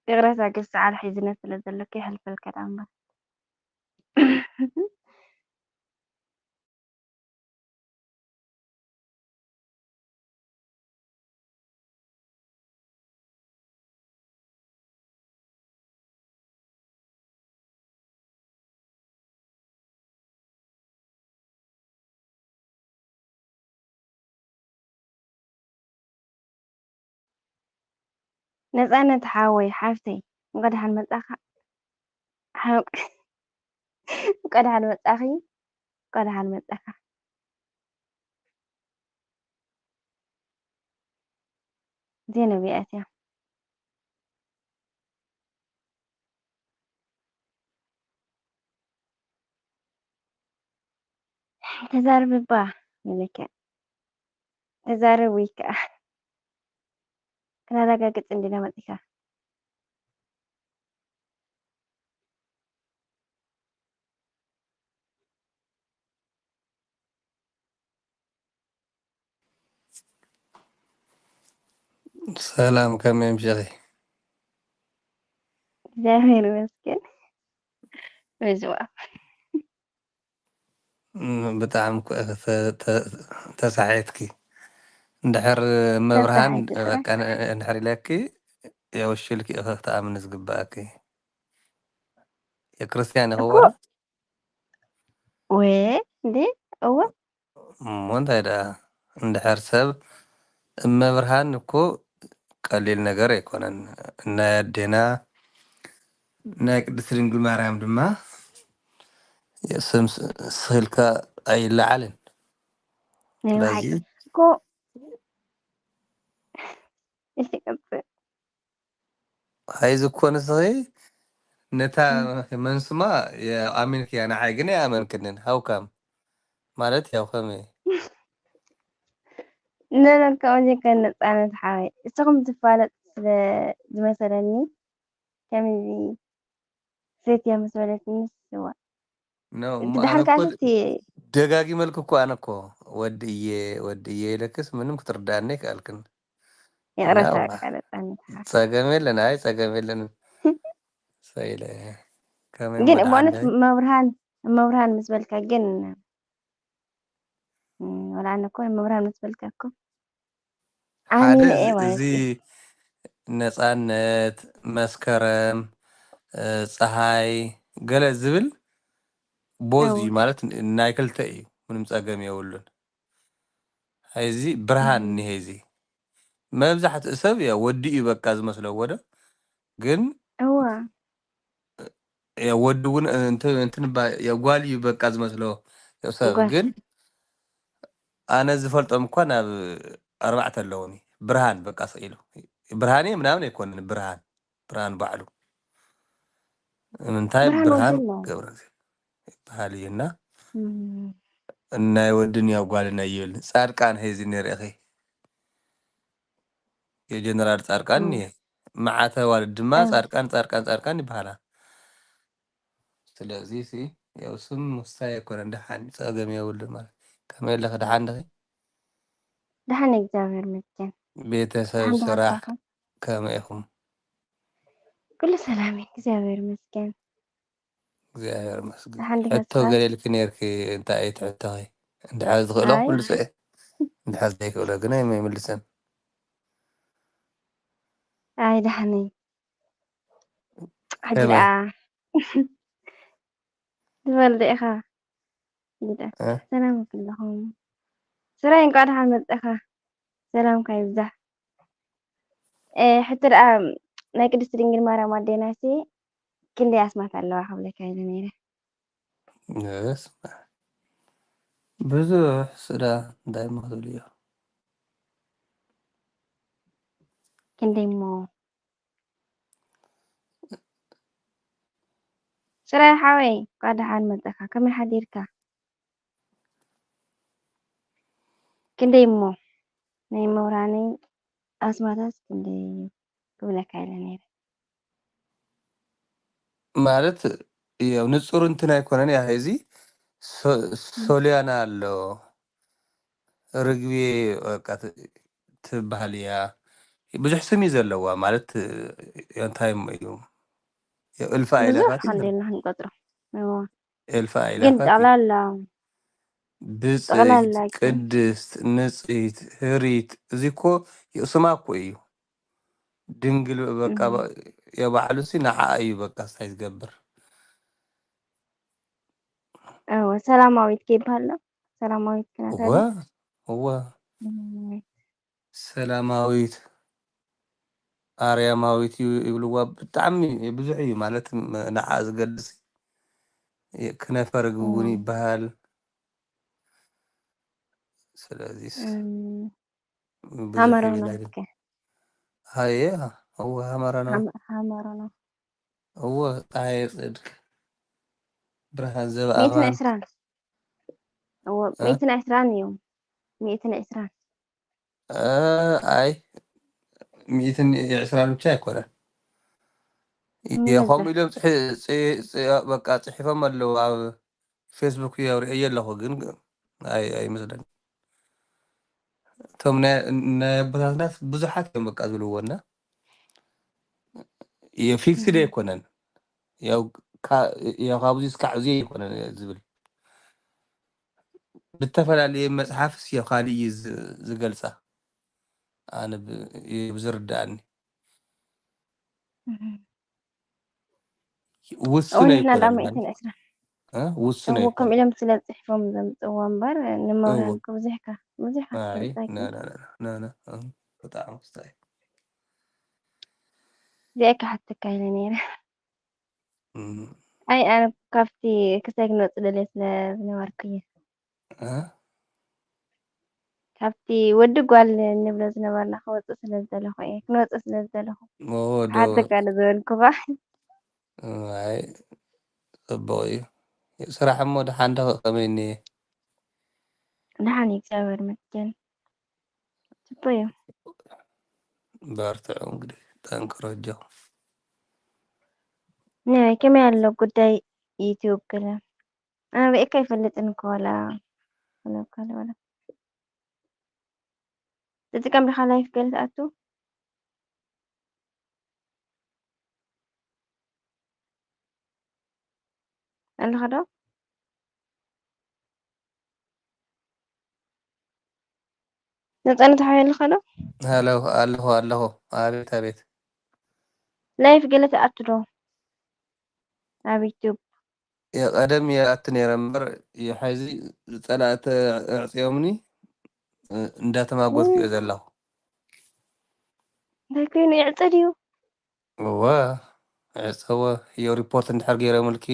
ይቕረታ ግን ሰዓል ሒዝነት ስለ ዘለኩ የሕልፈልካ ደኣ እምበር። ነጻነት ሓወይ ሓፍተይ እንኳ ደሓን መጻኻ። ሓው- እንኳ ደሓን መጻኺ። እንኳ ደሓን መጻኻ። ዜና ቢኣትያ ተዛርብባ ይብለካ። ተዛረብ ወይ ከዓ ክነረጋግጽ እንዲና መጺኻ። ሰላም ከመይ ምሸኺ? እግዚኣብሔር ይመስገን። ምዝዋዕ። እም፣ ብጣዕሚ እኮ ኢኺ ተ-፣ ተ-፣ ተሳሒትኪ። እንድሕር መብርሃን ተሳሒቱ ጥራሕ። በቃ ን-፣ እንድሕር ኢለኪ የውሽልኪ ኢኺ ክትኣምኒ ዝግባእኪ። የክርስትያን ኢኺ እኮ። ወረ? ወ-፣ እንዴ? እወ። እሞ እንታይ ደኣ? እንድሕር ሰብ እመብርሃን እኮ ቀሊል ነገር ኣይኮነን። ናይ ኣዴና ናይ ቅድስት ድንግል ማርያም ድማ ስም ስ-፣ ስኽልካ ኣይለዓልን። ናይ ስለዚ ባዕቂ እኮ እሺ፣ ቀጽል። ኣይዚ እኮ ንስኺ ነታ እም። መንስማ ኣሚንክያ፣ ንዓይ ግን ኣይኣመንክንን። ሃውካም ማለት ያው ከመይ? ነነን ከምኡ ዘይኮነ ነጻነት ሓወይ፣ እስኹም ዝፋለጥ ስለ ዝመሰለኒ ከምዚ ሴት እያ ምስ በለትኒ ስዋ። ኖ፣ እሞ ድሓር ኣነ እኮ ከዓስ እቲ ደጋጊመልኪ እኮ፣ ኣነ እኮ ወዲ እየ፣ ወዲ እየ ኢለክስ ምንም ክትርድኣኒ ኣይከኣልክን። እና ይቕረታ ዋ፣ ኣቃለጣኒ። ጸገም የለን፣ ኣይ ጸገም የለን። ሰኢለ፣ ከመይ ግን እሞ በዓል በእውነት መብርሃን፣ መብርሃን ምስ በልካ ግን፣ እም፣ ወላ ኣነ እኮ መብርሃን ምስ በልካ እኮ ሓደ ኣሚነ እየ እዚ፣ ማለት እዚ እዩ። ነጻነት፣ መስከረም፣ እ፣ ጸሃይ፣ ገለ ዝብል ቦዝ እዩ። እወ። ማለት ን-፣ ናይ ክልተ እዩ። ምንም ጸገም የብሉን። እዚ ብርሃን እኒሄ። እዚ መብዛሕትኡ ሰብ ያ ወዲ እዩ በቃ ዝመስሎ ወደ ግን እዋ ያ ወዲ እውን እንት- እንትን ባ- ያ ጓል እዩ በቃ ዝመስሎ ሰብ ጓል። ግን ኣነ ዝፈልጦም እኳ ናብ ኣርባዕተ ኣለውኒ። ብርሃን በቃ ስቕ ኢሉ ብርሃን እየ ምናምን ኣይኮነን። ብርሃን ብርሃን ባዕሉ እንታይ ብርሃን ብርሃን ወዲ ነው። ገብረ ይበሃል እዩ እና እም፣ እናይ ወድን ያው ጓልን ኣይብል ጻድቃን ሄዚ ነርኢኺ የጀነራል ጻድቃን እም፣ እየ መዓተ ዋልድ ድማ እም። ጻድቃን ጻድቃን ጻድቃን ይበሃላ። ስለዚ ሲ ያው ስም ውሳይ ኣይኮነን። ደሓን ጸገም የብሉ ማለት ከመይ ኣለኺ? ደሓን ዲኺ? ደሓን እግዚኣብሔር ይመስገን። ቤተሰብ ደሓን ስራሕ ዲኻ? ከመይ ኢኹም? ኩሉ ሰላም እዩ እግዚኣብሔር ይመስገን። እግዚኣብሔር ይመስገን። ደሓን ዲኻ ሕቶ ስኻ? ገለ ኢልኪ ነርኪ እንታይ እዩ ትሕቶኺ? እንድሕር ዝኽእሎ ኣይ ክምልሶ እየ። እንድሕር ዘይክእሎ ግን ኣይምልስን። ኣይ ደሓን እዩ። ሕጂ ከመይ? ደኣ ትፈልጥ ኢኻ። ግዳ እ? ሰላም ኩልኹም። ስራይ እንኳዕ ደሓን መጻኻ። ሰላምካ ይብዛሕ። እ፣ ሕቶ ደኣ ናይ ቅድስቲ ድንግል ማርያም ኣዴናሲ ክንደይ ኣስማት ኣለዋ ክብለካ ኢለ ነይረ። በስመ ኣብ። ብዙሕ ስዳ እንታይ ምኽብል እዩ። ክንደይ እሞ? ስራይ ሓወይ፣ እንኳዕ ደሓን መጻኻ። ከመይ ሓዲርካ? ክንደይ እሞ? ናይ መብራነይ ኣስማታስ ክንደይ እዩ ክብለካ ኢለ ነይረ። ማለት ያው ንጹር እንትን ኣይኮነን። ያ እዚ ሶ- ሶሊያና ኣሎ፣ ርግቤ በቃ ት- ትበሃል እያ። ብዙሕ ስም እዩ ዘለዋ ማለት እንታይ እዩ ያው እልፊ ብዙሕ ኣእላፋት እዩ ክንደይ ዘለዋ። ኢና ክንቆጽሮ። እዎ። እልፊ ግን ኣእላፋት እዩ። ጠቕላላ ብጽግት፣ ጠቕላላ ግን ቅድስት፣ ንጽሕት፣ ህሪት እዚ እኮ ስማ እኮ እዩ። ድንግል በቃ እም፣ ባ- የባዕሉ ሲ ንዓ እዩ በቃ ስታይ ዝገብር። እዎ፣ ሰላማዊት ከይበሃል ዶ? ሰላማዊት ክናት እወ ኣለ። እወ እም፣ ሰላማዊት ኣርያማዊት እዩ ይብልዋ። ብጣዕሚ ብዙሕ እዩ ማለት ም- ንዓ ዝገልጽ የ- ክነፈ ርግብ እውን እም፣ ይበሃል። ስለዚስ እም፣ ብዙሕ እዩ ሃመረውና ናይ እስከ ሃየ እወ ሃመረና ሃመ- ሃመረና እወ ፀሃየ ጽድቅ ብርሃን ሚእትን ዘበኣማን ዕስራን እዎ እ? ሚእትን ዕስራን እዮም። ሚእትን ዕስራን እ፣ ኣይ ሚእትን ዕስራን ብቻ ኣይኮነን። የ- ምንበር ከምኡ ኢሎም ጽሒ- ጽ- ጽ- በቃ ጽሒፎም ኣለዉ ኣብ ፌስቡክ የውሪዐዮ ኣለኹ ግን ኣይ ኣይመስለኒ። እቶም ናይ ናይ ኣቦታትናስ ብዙሓት እዮም በቃ ዝብልዎ እና የፊክስድ እም፣ ኣይኮነን። ያው ካ- ያው ካብዚ እስካዕ እዚ ኣይኮነን ዝብል ብተፈላለየ መጽሓፍስ ያው ካልእ እዩ ዝ- ዝገልጻ ኣነ ብ- እዩ ብዝርዳእኒ እም። ውሱን እዎ ንሕና ዳ ኣይኮነን ሚእትን ማለት ዕስራን እ? ውሱን እዎ ከምኡ ኣይኮነን ኢሎም ስለ ጽሒፎም ዘምጽእዎ እምበር እዎ ንመብርሃን እኮ ብዙሕካ ብዙሕካ ኣይ ትፈልጣ ና ግን ና ና ና ና እ፣ ብጣዕሚ ክስታይ እዚኣ ክሓተካ ኢለ ነይረ። እም፣ ኣይ ኣነ ካብቲ ክሳይ ክንወጽእ ደልየ ስለ ዝነበርኩ እየ። እ? ካብቲ ወዲ ጓል ንብሎ ዝነበርና ክወጽእ ስለ ዝደለኹ እየ። ክንወጽእ ስለ ዝደለኹ ወዶ ክሓተካ ዶ ዝበልኩኻ። ኣይ ጽቡቕ እዩ። ስራሕ እሞ ደሓን ዶ ከመይ እኒኤ? ደሓን እዩ እግዚኣብሔር ይመስገን። ጽቡቅ እዩ። በርትዑ እንግዲህ ጠንክሮ ኣጆኹም። ናይ ከመይ ኣሎ ጉዳይ ዩቲዩብ ገለ ኣነ ርእየካ ኣይፈልጥን እኮ ዋላ ዋላ እኮ ዋላ ትጥቀም ዲኻ ላይፍ ገለ ትኣቱ ኣለኻ ዶ? ነፃነት ሓወይ ኣለኻ ዶ? ሃሎ ኣለኹ ኣለኹ። ኣቤት ኣቤት። ላይፍ ገለ ትኣቱ ዶ? ኣብ ዩቲዩብ የቐደም ይኣቱ ነይረ እምበር የሓዚ ዝፀላእተ ኣዕፅዮምኒ እንዳተማጎትኩ እየ ዘለኹ። እንታይ ኮይኑ ይዕፀ ድዩ? እወ፣ ዕፀወ። የው ሪፖርት እንድሕር ገይረምልኪ፣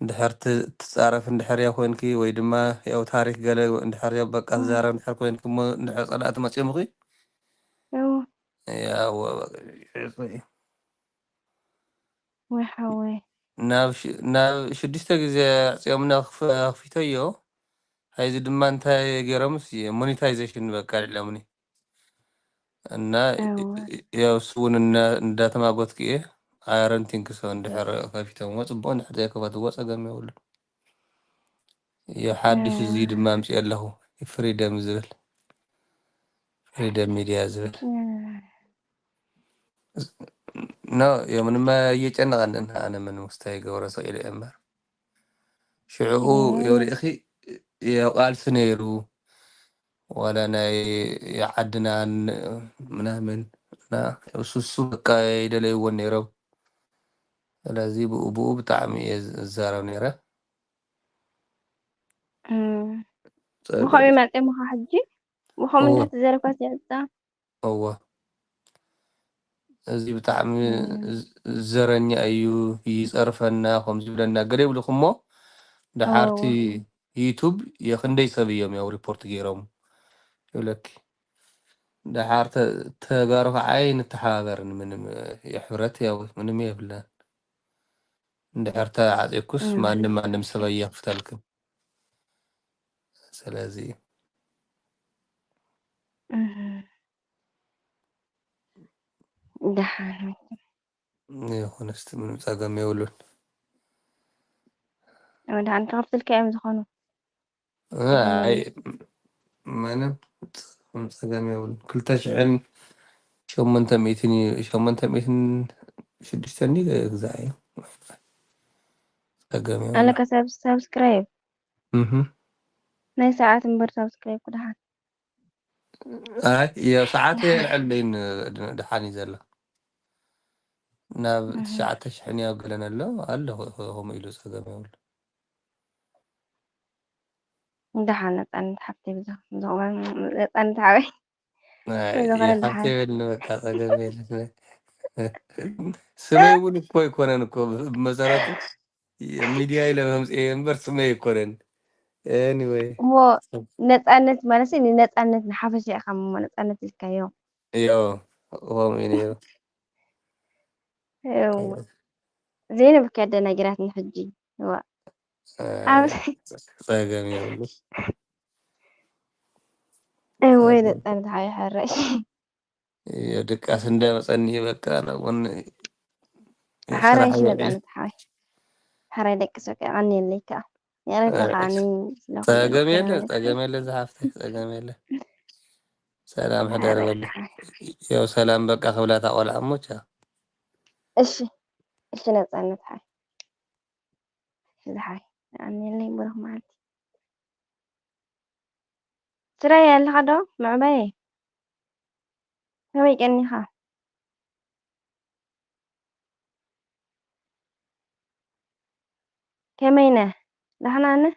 እንድሕር ት- ትፃረፍ እንድሕር ያ ኮይንኪ፣ ወይ ድማ ያው ታሪክ ገለ እንድሕር ያ በቃ ትዛረብ እንድሕር ኮይንኪ፣ እሞ እንድሕር ፀላእቲ መፂኦምኺ፣ እው፣ ያው በቃ ዕፀ እዩ። ወይ ሓወይ። ናብ ሽ- ናብ ሽዱሽተ ግዜ ኣዕፅዮምና ክፍ- ኣኽፊተዮ። ሀይዚ ድማ እንታይ ገይሮምስ፣ ሞኒታይዜሽን በቃ ልዕለምኒ። እና እወ። ያው እሱ እውን እና- እንዳተማጎትኩ እየ። ኣረንቲንክ ሰው እንድሕር ከፊቶምዎ ፅቡቅ፣ እንድሕር ዘይከፈትዎ ፀገም የብሉን። ያው ሓድሽ እዚ ድማ ኣምፅኦ ኣለኹ፣ ፍሪደም ዝብል፣ ፍሪደም ሚድያ ዝብል። እም፣ ኖ፣ ያው ምንም እየጨነቐንን፣ ኣነ ምን ውስታይ ገብረ ሰው ኢለ እምበር። ሽዕኡ እም፣ ያው ርኢኺ፣ ያው ቃልሲ ነይሩ፣ ዋላ ናይ የዓድናን ምናምን፣ እና እሱ እሱ በቃ ይደለይዎን ነይሮም። ስለዚ ብኡ ብኡ ብጣዕሚ እየ ዝ- ዝዛረብ ነይረ። እም። ጸገም ብኸምኡ መፂኦምኻ ሕጂ? ብኸምኡ እወ። እንድሕር ተዘረብካስ ይዕፃ? እወ። እዚ ብጣዕሚ እም፣ ዝ- ዘረኛ እዩ፣ ይፀርፈና፣ ከምዚ ይብለና፣ ገለ ይብልኹ እሞ፣ ደሓርቲ እወ። ዩቱብ የኽንደይ ሰብ እዮም ያው ሪፖርት ገይሮም ይብለኪ። ደሓር ተ- ተጋሩ ከዓ ኣይንተሓባበርን፣ ምንም የሕብረት ያው ምንም የብለን። እንድሕር ተዓፂኩስ እም፣ ማንም ማንም ሰብ ኣየኽፍተልክን። ስለዚ እም። ደሓን። ይኹን እስቲ ምንም ፀገም የብሉን። ደሓን ተኸፍትልካ እዮም ዝኾኑ። ኣይ ምንም ፅ- ፀገም የብሉን። ክልተ ሽሕን ሸሞንተ ሚእትን እዩ፣ ሸሞንተ ሚእትን ሽዱሽተን እዩ ግዛዕ እዩ። ፀገም የብሉን። ኣለካ ሰብ ሳብስክራይብ እህ። ናይ ሰዓት እምበር ሳብስክራይብ ክደሓን። ኣይ የ- ሰዓት የልዕለይን፣ ድ- ድሓን እዩ ዘሎ። ናብ እህ። ትሽዓተ ሽሕን ያው ገለን ኣሎ ኣሎ፣ ከምኡ ኢሉ ፀገም የብሉ። ደሓን ነፃነት ሓፍተይ ብዛ- ብዝኾነ ነፃነት ሓወይ ኣይ ብዝኾነ ሓፍተ ደሓን የብልን፣ በቃ ፀገም የለን። ስመይ እውን እኮ ኣይኮነን እኮ ብመሰረቱ ሚድያ ኢለ መምፅኤ እምበር ስመይ ኣይኮነን። ኤኒወይ እሞ ነፃነት ማለት ንነፃነት ንሓፈሻ ኢኻ እሞ ነፃነት ኢልካዮ። ዮ ከምኡ እዩ ነይሩ። እው። ዘይነብርካ ኣደናጊራትኒ ሕጂ። እዋ። ኣብ ፀገም የብሉ። እወይ ነፃነት ሓይ ሕራይ። ድቃስ እንዳመፀኒ በቃ ናብን ሓራይ ሽ ነፃነት ሓይ። ሓራይ ደቂ ሰው ቀዓኒ የለይ ከዓ። ያለ ተቃኒ ፀገም የለ፣ ፀገም የለ፣ ዝሓፍተ ፀገም የለ። ሰላም ሕደር በል። ያው ሰላም በቃ ክብላታ ቆልዓ ሞቻ። እሺ፣ እሺ ነፃነት ሓይ። ዝሓይ ኣንየለይ ብሩኽ መዓልቲ። ስራይ ኣለኻ ዶ መዕባየ? ከመይ ቀኒኻ? ከመይ ነህ? ደህና ነህ?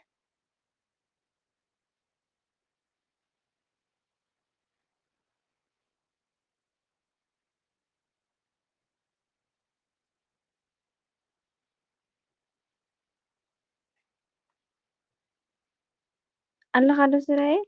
ኣለኻ ዶ ስራኤል?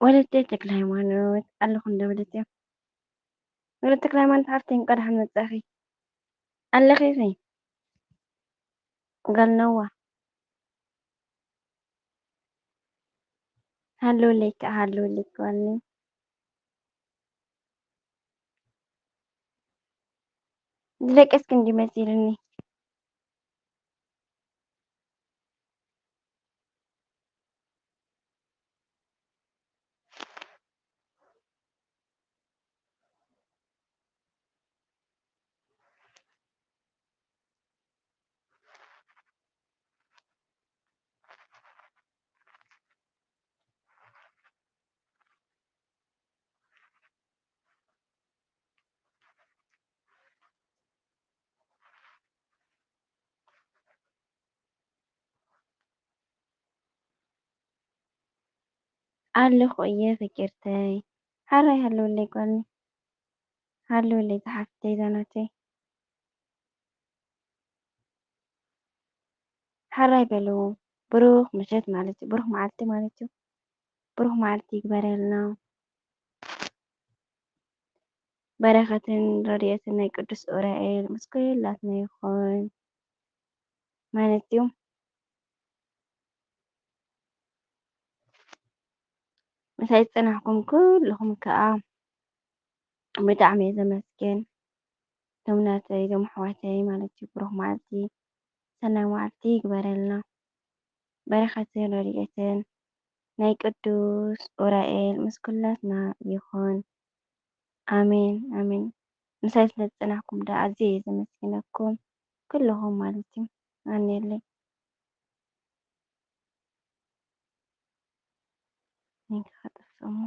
ወለተ ተክለ ሃይማኖት ኣለኹ እንደ ወለተ። ወለተ ተክለ ሃይማኖት ሓፍተይ፣ እንኳዕ ደሓን መጻኺ። ኣለኺ ኺ? ጓል ነዋ። ሃለውለይ ከኣ፣ ሃለውለይ ጓልኒ። ዝደቀስኪ እንዲ መሲልኒ። ኣለኹ እየ ፍቅርተይ። ሓራይ ሃለውለይ ጓልኒ። ሃለውለይ ዝሓፍተይ ዛናተይ። ሓራይ በሉ። ብሩኽ ምሸት ማለት እዩ። ብሩኽ መዓልቲ ማለት እዩ። ብሩኽ መዓልቲ ይግበረልና። በረኸትን ረድኤትን ናይ ቅዱስ ኡራኤል ምስ ኩላትና ይኹን ማለት እዩ። ምሳይ ዝጸናሕኩም ኩልኹም ከኣ ብጣዕሚ እየ ዘመስግን። እቶም ናተይ፣ እቶም ኣሕዋተይ ማለት እዩ። ብሩኽ መዓልቲ፣ ሰናይ መዓልቲ ይግበረልና። በረኸትን ረድኤትን ናይ ቅዱስ ኡራኤል ምስ ኩላትና ይኹን። ኣሜን፣ ኣሜን። ምሳይ ስለ ዝጸናሕኩም ደኣ ኣዝየ እየ ዘመስግነኩም። ኩልኹም ማለት እዩ። ኣሜን። ሊንክ ከጥፍእ እሞ።